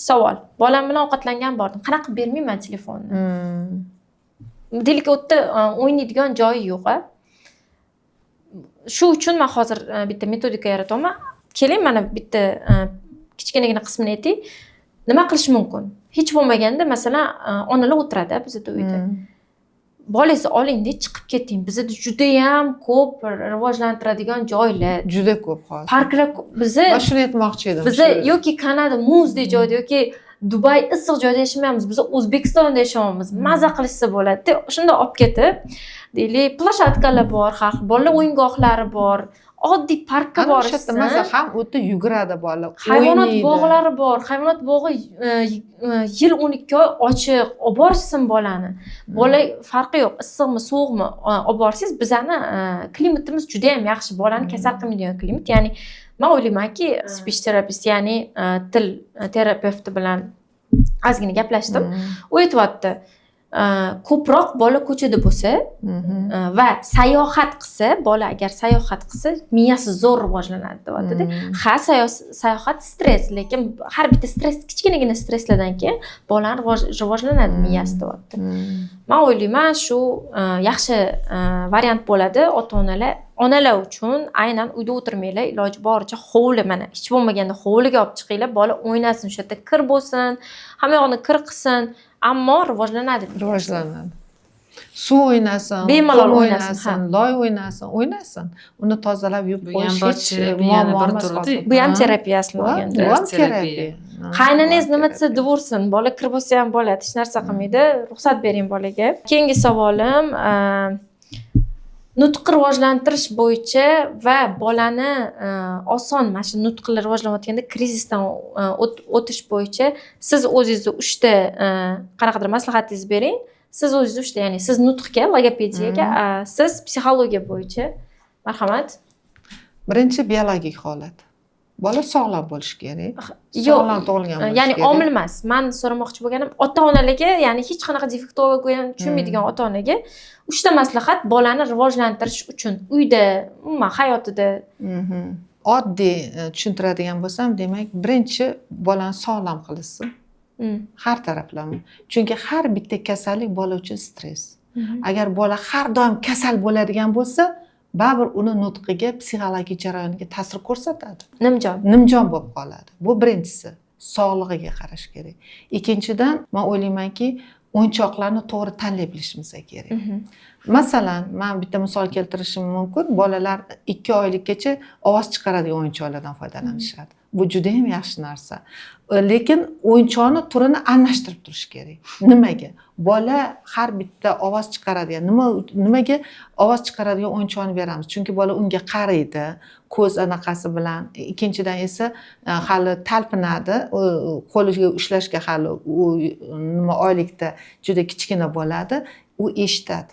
savol: bolam bilan ovqatlangan bordim, qanaqa qilib bermayman telefonni? Deylik, u yerda o'ynaydigan joyi yo'q a. Shu uchun man hozir bitta metodika yaratyapman. Keling, mana bitta kichkinagina qismini aytay, nima qilish mumkin. Hech bo'lmaganda, masalan, onalar o'tiradi bizada uyda. Bolangizni olingda, chiqib keting. Bizada judayam ko'p rivojlantiradigan joylar. Juda ko'p hozir. Parklar biza Man shuni aytmoqchi edim. Biza yoki Kanada muzdek joyda yoki Dubay issiq joyda yashamayapmiz, biz O'zbekistonda yashayapmiz. Maza qilishsa bo'ladi. Shunda olib ketib, deylik, площадка lar bor, har xil bolalar o'yingohlari bor, oddiy parkka Ana o'sha yerda borishsin. Maza ham u yerda yuguradi bola, Hayvonot o'ynaydi. bog'lari bor. Hayvonot bog'i yil 12 oy ochiq. Olib borishsin bolani. Bola, farqi yo'q, issiqmi, sovuqmi, olib borsangiz, bizani klimatimiz juda yam yaxshi, bolani kasal qilmaydigan klimat. Ya'ni man o'ylaymanki, speech therapist, ya'ni til terapevti bilan ozgina gaplashdim. U aytyapti, ko'proq bola ko'chada bo'lsa va sayohat qilsa, bola agar sayohat qilsa, miyasi zo'r rivojlanadi, deyaptida. Ha, sayohat stress, lekin har bitta stress, kichkinagina stresslardan keyin bolani rivojlanadi miyasi, deyapti. Man o'ylayman, shu yaxshi variant bo'ladi ota onalar, onalar uchun. Aynan uyda o'tirmanglar, iloji boricha hovli, mana, hech bo'lmaganda hovliga olib chiqinglar, bola o'ynasin, o'sha yerda kir bo'lsin, hamma yog'ini kir qilsin, ammo rivojlanadi. Rivojlanadi, suv o'ynasin, Bemalol qum o'ynasin, ha. Loy o'ynasin, o'ynasin, uni tozalab yuvib Bu qo'yish ham bir hech terapiyani muammo bir emas turida. hozir. Bu ham Ha. terapiya aslida Bu olganda. bu ham Terapiya. terapiya. Ha, Qaynanangiz bu ham nima desa terapiya. devorsin, bola kir bo'lsa ham bo'ladi, hech narsa qilmaydi, ruxsat bering bolaga. Keyingi savolim, nutqni rivojlantirish bo'yicha va bolani oson mana shu nutqi rivojlanayotganda krizisdan o'tish bo'yicha siz o'zingizni uchta qanaqadir maslahatingizni bering. Siz o'zingizni uchta, ya'ni siz nutqga, logopediyaga, siz psixologiya bo'yicha, marhamat. Birinchi, biologik holat, bola sog'lom bo'lishi kerak. Yo'q, Sog'lom tug'ilgan bo'lishi ya'ni kerak. Omil emas, man so'ramoqchi bo'lganim, ota onalarga, ya'ni hech qanaqa defektolog ham tushunmaydigan ota onaga uchta maslahat bolani rivojlantirish uchun uyda, umuman hayotida. Oddiy tushuntiradigan bo'lsam, demak, birinchi, bolani sog'lom qilishsin har taraflama, chunki har bitta kasallik bola uchun stress. Agar bola har doim kasal bo'ladigan bo'lsa, baribir uni nutqiga, psixologik jarayoniga ta'sir ko'rsatadi. Nimjon. Nimjon bo'lib qoladi. Bu birinchisi, sog'lig'iga qarash kerak. Ikkinchidan, man o'ylaymanki, o'yinchoqlarni to'g'ri tanlay bilishimiz kerak. Masalan, man bitta misol keltirishim mumkin: bolalar 2 oylikgacha ovoz chiqaradigan o'yinchoqlardan foydalanishadi. Bu juda yam yaxshi narsa, lekin o'yinchoqni turini almashtirib turish kerak. Nimaga bola har bitta ovoz chiqaradigan, nima, nimaga ovoz chiqaradigan o'yinchoqni beramiz? Chunki bola unga qaraydi ko'z anaqasi bilan. Ikkinchidan esa hali talpinadi, qo'liga ushlashga hali u nima, oylikda juda kichkina bo'ladi. U eshitadi,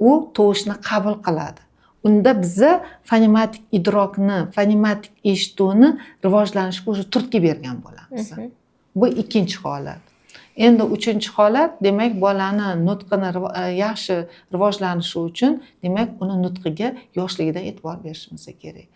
u tovushni qabul qiladi. Unda biza fonematik idrokni, fonematik eshituvni rivojlanishga уже turtki bergan bo'lamiz. Bu ikkinchi holat. Endi uchinchi holat, demak, bolani nutqini yaxshi rivojlanishi uchun, demak, uni nutqiga yoshligidan e'tibor berishimiz kerak.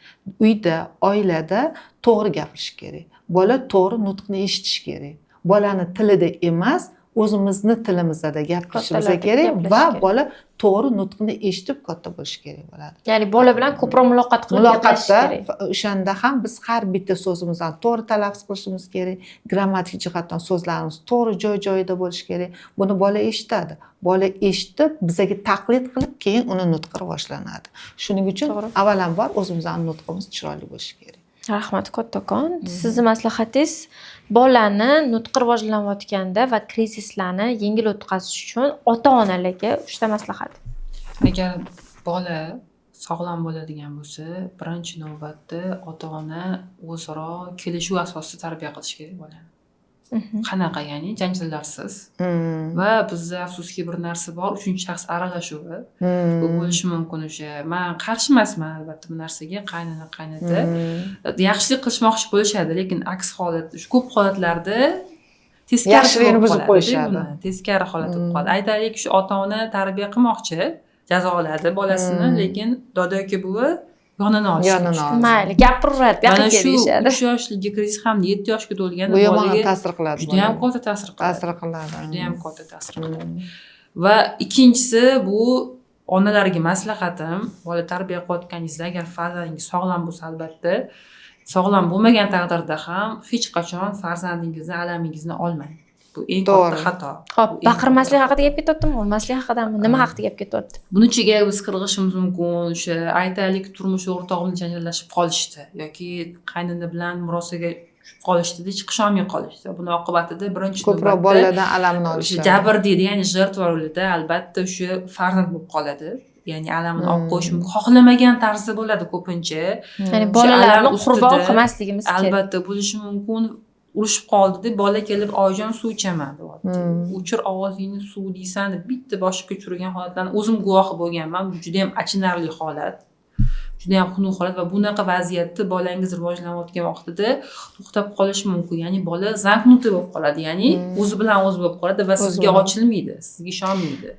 Uyda, oilada to'g'ri gapirish kerak. Bola to'g'ri nutqni eshitishi kerak. Bolani tilida emas, o'zimizni tilimizda gapirishimiz Kattalarda kerak gaplashish va kerak. bola to'g'ri nutqni eshitib katta bo'lishi kerak bo'ladi. Ya'ni bola bilan ko'proq muloqot qilib gaplashish Muloqotda kerak. O'shanda ham biz har bitta so'zimizni to'g'ri talaffuz qilishimiz kerak, grammatik jihatdan so'zlarimiz to'g'ri joy joyida bo'lishi kerak. Buni bola eshitadi. Bola eshitib, bizaga taqlid qilib, keyin uni nutqi rivojlanadi. Shuning uchun avvalambor o'zimizni nutqimiz chiroyli bo'lishi kerak. Rahmat kattakon. Sizni maslahatingiz: bolani nutqi rivojlanayotganda va krizislarni yengil o'tkazish uchun ota onalarga uchta maslahat. Agar bola sog'lom bo'ladigan bo'lsa, birinchi navbatda ota ona o'zaro kelishuv asosida tarbiya qilish kerak bolani. Qanaqa? Ya'ni janjallarsiz. Va bizda, afsuski, bir narsa bor, uchinchi shaxs aralashuvi. Bu bo'lishi mumkin o'sha, man qarshi emasman albatta bu narsaga, qaynona, qaynota yaxshilik qilishmoqchi bo'lishadi, lekin aks holat, shu ko'p holatlarda teskari Yaxshilikni bo'lib buzib qoladi qo'yishadi. buni, teskari holat bo'lib qoladi. Aytaylik, shu ota ona tarbiya qilmoqchi, jazoladi bolasini, lekin doda yoki buvi yonini olishdi. Yonini oldi. Mayli, gapiraveradi, bu yoqqa Mana kel shu deyishadi. 3 yoshligi krizis ham 7 yoshga to'lganda Bu yomon bolaga ta'sir qiladi. judayam bolaga. katta ta'sir qiladi. Ta'sir qiladi. Judayam katta ta'sir qiladi. Va ikkinchisi, bu onalarga maslahatim: bola tarbiya qilayotganingizda, agar farzandingiz sog'lom bo'lsa, albatta, sog'lom bo'lmagan taqdirda ham hech qachon farzandingizni alamingizni olmang. Bu eng katta xato. Ho'p, Bu eng baqirmaslik katta. haqida gap ketyaptimi, urmaslik haqidami, nima haqida gap ketyapti? Buni ichiga biz kirg'ishimiz mumkin o'sha, aytaylik, turmush o'rtog'i bilan janjallashib qolishdi yoki qaynona bilan murosaga tushib qolishdida, chiqisholmay qolishdi. Buni oqibatida birinchi Ko'proq navbatda bolalardan alamini o'sha olishadi. jabr deydi, ya'ni жертва rolida albatta o'sha farzand bo'lib qoladi, ya'ni alamini olib qo'yish mumkin, xohlamagan tarzda bo'ladi ko'pincha. Ya'ni O'sha bolalarni alam qurbon ustida qilmasligimiz kerak. Albatta, bo'lishi mumkin, urushib qoldida, bola kelib: "Oyijon, suv ichaman", deyapti. "O'chir ovozingni, suv deysan", deb bitta boshiga tushirgan holatlarni o'zim guvohi bo'lganman. Bu judayam achinarli holat, judayam xunuk holat. Va bunaqa vaziyatda bolangiz rivojlanayotgan vaqtida to'xtab qolishi mumkin, ya'ni bola замкнутый bo'lib qoladi, ya'ni o'zi bilan o'zi bo'lib qoladi va O'zi sizga bilan. ochilmaydi, sizga ishonmaydi.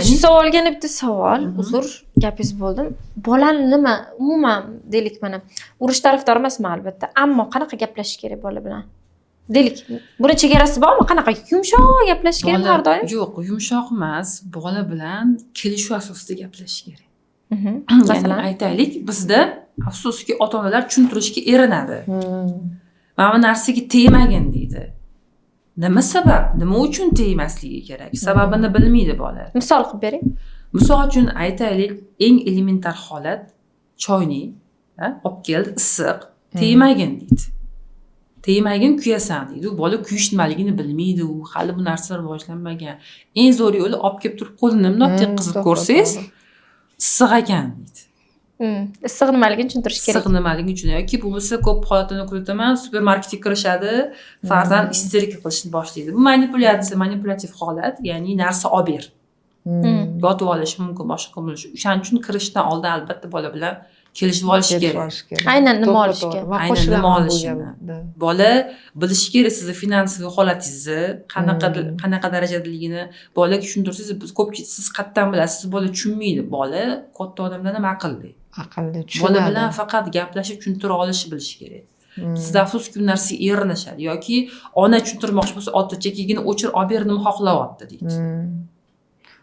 Shu savolga yana bitta savol. Uzr, gapingiz bo'ldim. Bolani nima, umuman, deylik, mana, urush tarafdori emasman albatta, ammo qanaqa gaplashish kerak bola bilan? Deylik, buni chegarasi bormi? Qanaqa, yumshoq gaplashish kerakmi har doim? Yo'q, yumshoq emas, bola bilan kelishuv asosida gaplashish kerak. Ya'ni Masalan? aytaylik, bizda, afsuski, ota onalar tushuntirishga erinadi. "Mana bu narsaga tegmagin", deydi. Nima sabab, nima uchun tegmasligi kerak, sababini bilmaydi bola. Misol qilib bering. Misol uchun, aytaylik, eng elementar holat: choyni olib keldi, issiq, "Tegmagin", deydi, "Tegmagin, kuyasan", deydi. U bola kuyish nimaligini bilmaydi, u hali bu narsa rivojlanmagan. Eng zo'r yo'li, olib kelib turib, qo'lini bundoq tekkizib ko'rsangiz, "Issiq ekan", deydi. Issiq nimaligini tushuntirish kerak. Issiq nimaligi uchun. Yoki bo'lmasa, ko'p holatini kuzataman, supermarketga kirishadi, farzand isterika qilishni boshlaydi. Bu manipulyatsiya, manipulyativ holat, ya'ni narsa olib ber, yotib olishi mumkin, boshqa bo'lishi. O'shaning uchun kirishdan oldin albatta bola bilan kelishib olish Kelishib kerak. olish kerak. Aynan nima To'ppa olishga. to'g'ri. Man Aynan qo'shilaman nima bu olishini. gapga. Bola bilishi kerak sizni finansiy holatingizni qanaqa qanaqa darajadaligini bolaga tushuntirsangiz, biz ko'pchilik "Siz qayerdan bilasiz?", bola tushunmaydi. Bola katta odamdan ham aqlli. Aqlli, Bola tushunadi. bilan faqat gaplashib tushuntira olishni bilish kerak. Sizda, afsuski, bu narsaga erinishadi yoki ona tushuntirmoqchi bo'lsa, ota "Chekigini o'chir, olib ber, nima xohlayapti", deydi.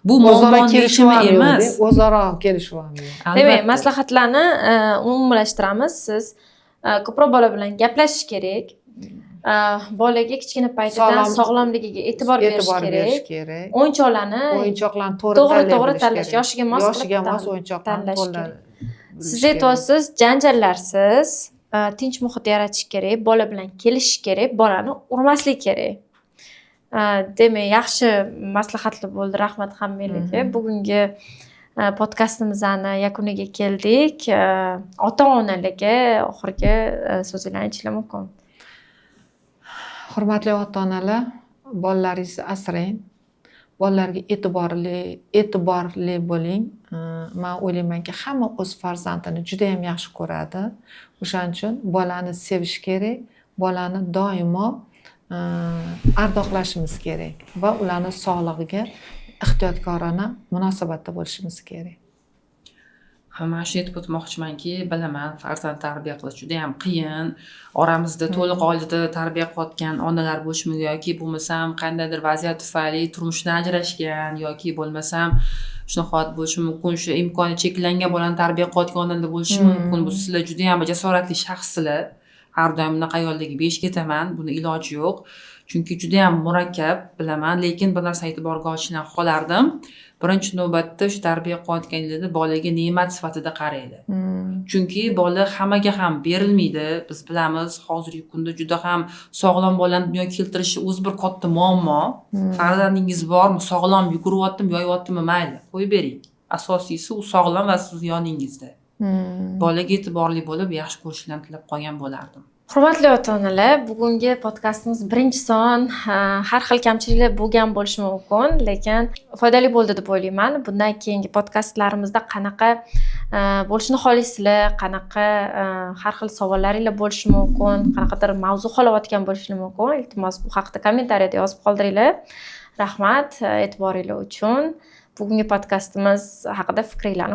Bu O'zaro muammoni kelishuv yechimi ham yo'q, emas. o'zaro kelishuv ham yo'q. Demak, Albatta. maslahatlarni umumlashtiramiz. Siz ko'proq bola bilan gaplashish kerak, bolaga kichkina paytidan sog'lomligiga e'tibor berish E'tibor berish kerak, kerak. O'yinchoqlarni O'yinchoqlarni to'g'ri to'g'ri tanlay to'g'ri bilish tanlash, kerak. yoshiga mos qilib Yoshiga mos o'yinchoqlarni tanlash to'g'ri kerak. bilish Siz kerak. aytyapsiz, janjallarsiz tinch muhit yaratish kerak, bola bilan kelishish kerak, bolani urmaslik kerak. Demak, yaxshi maslahatlar bo'ldi, rahmat hammanglarga. Bugungi podkastimizni yakuniga keldik. Ota onalarga oxirgi so'zlarni aytishlar mumkin. Hurmatli ota onalar, bolalaringizni asrang, bolalarga e'tiborli bo'ling. Man o'ylaymanki, hamma o'z farzandini judayam yaxshi ko'radi. O'shaning uchun bolani sevish kerak, bolani doimo ardoqlashimiz kerak va ularni sog'lig'iga ehtiyotkorona munosabatda bo'lishimiz kerak. Ha, man shuni aytib o'tmoqchimanki, bilaman, farzand tarbiya qilish judayam qiyin. Oramizda to'liq oilada tarbiya qilayotgan onalar bo'lishi mumkin yoki bo'lmasam qandaydir vaziyat tufayli turmushdan ajrashgan yoki bo'lmasam shunaqa holat bo'lishi mumkin, shu imkoni cheklangan bolani tarbiya qilayotgan onalar bo'lishi mumkin. Bu sizlar judayam jasoratli shaxslar. Har doim bunaqa ayollarga besh ketaman, buni iloji yo'q. Chunki judayam murakkab, bilaman, lekin bir narsani e'tiborga olishni xohlardim. Birinchi navbatda shu tarbiya qilayotganinglarda bolaga ne'mat sifatida qaranglar. Chunki bola hammaga ham berilmaydi. Biz bilamiz, hozirgi kunda juda ham sog'lom bolani dunyoga keltirishi o'zi bir katta muammo. Farzandingiz bormi, sog'lom yuguryaptimi, yoyyaptimi, mayli, qo'yib bering. Asosiysi u sog'lom va siz yoningizda. Bolaga e'tiborli bo'lib, yaxshi ko'rishlarni tilab qolgan bo'lardim. Hurmatli ota-onalar, bugungi podkastimiz birinchi son, har xil kamchiliklar bo'lgan bo'lishi mumkin, lekin foydali bo'ldi deb o'ylayman. Bundan keyingi podkastlarimizda qanaqa bo'lishini xohlaysizlar, qanaqa har xil savollaringlar bo'lishi mumkin, qanaqadir mavzu xohlayotgan bo'lishinglar mumkin. Iltimos, bu haqda kommentariyada yozib qoldiringlar. Rahmat e'tiboringlar uchun. Bugungi podkastimiz haqida fikringlarni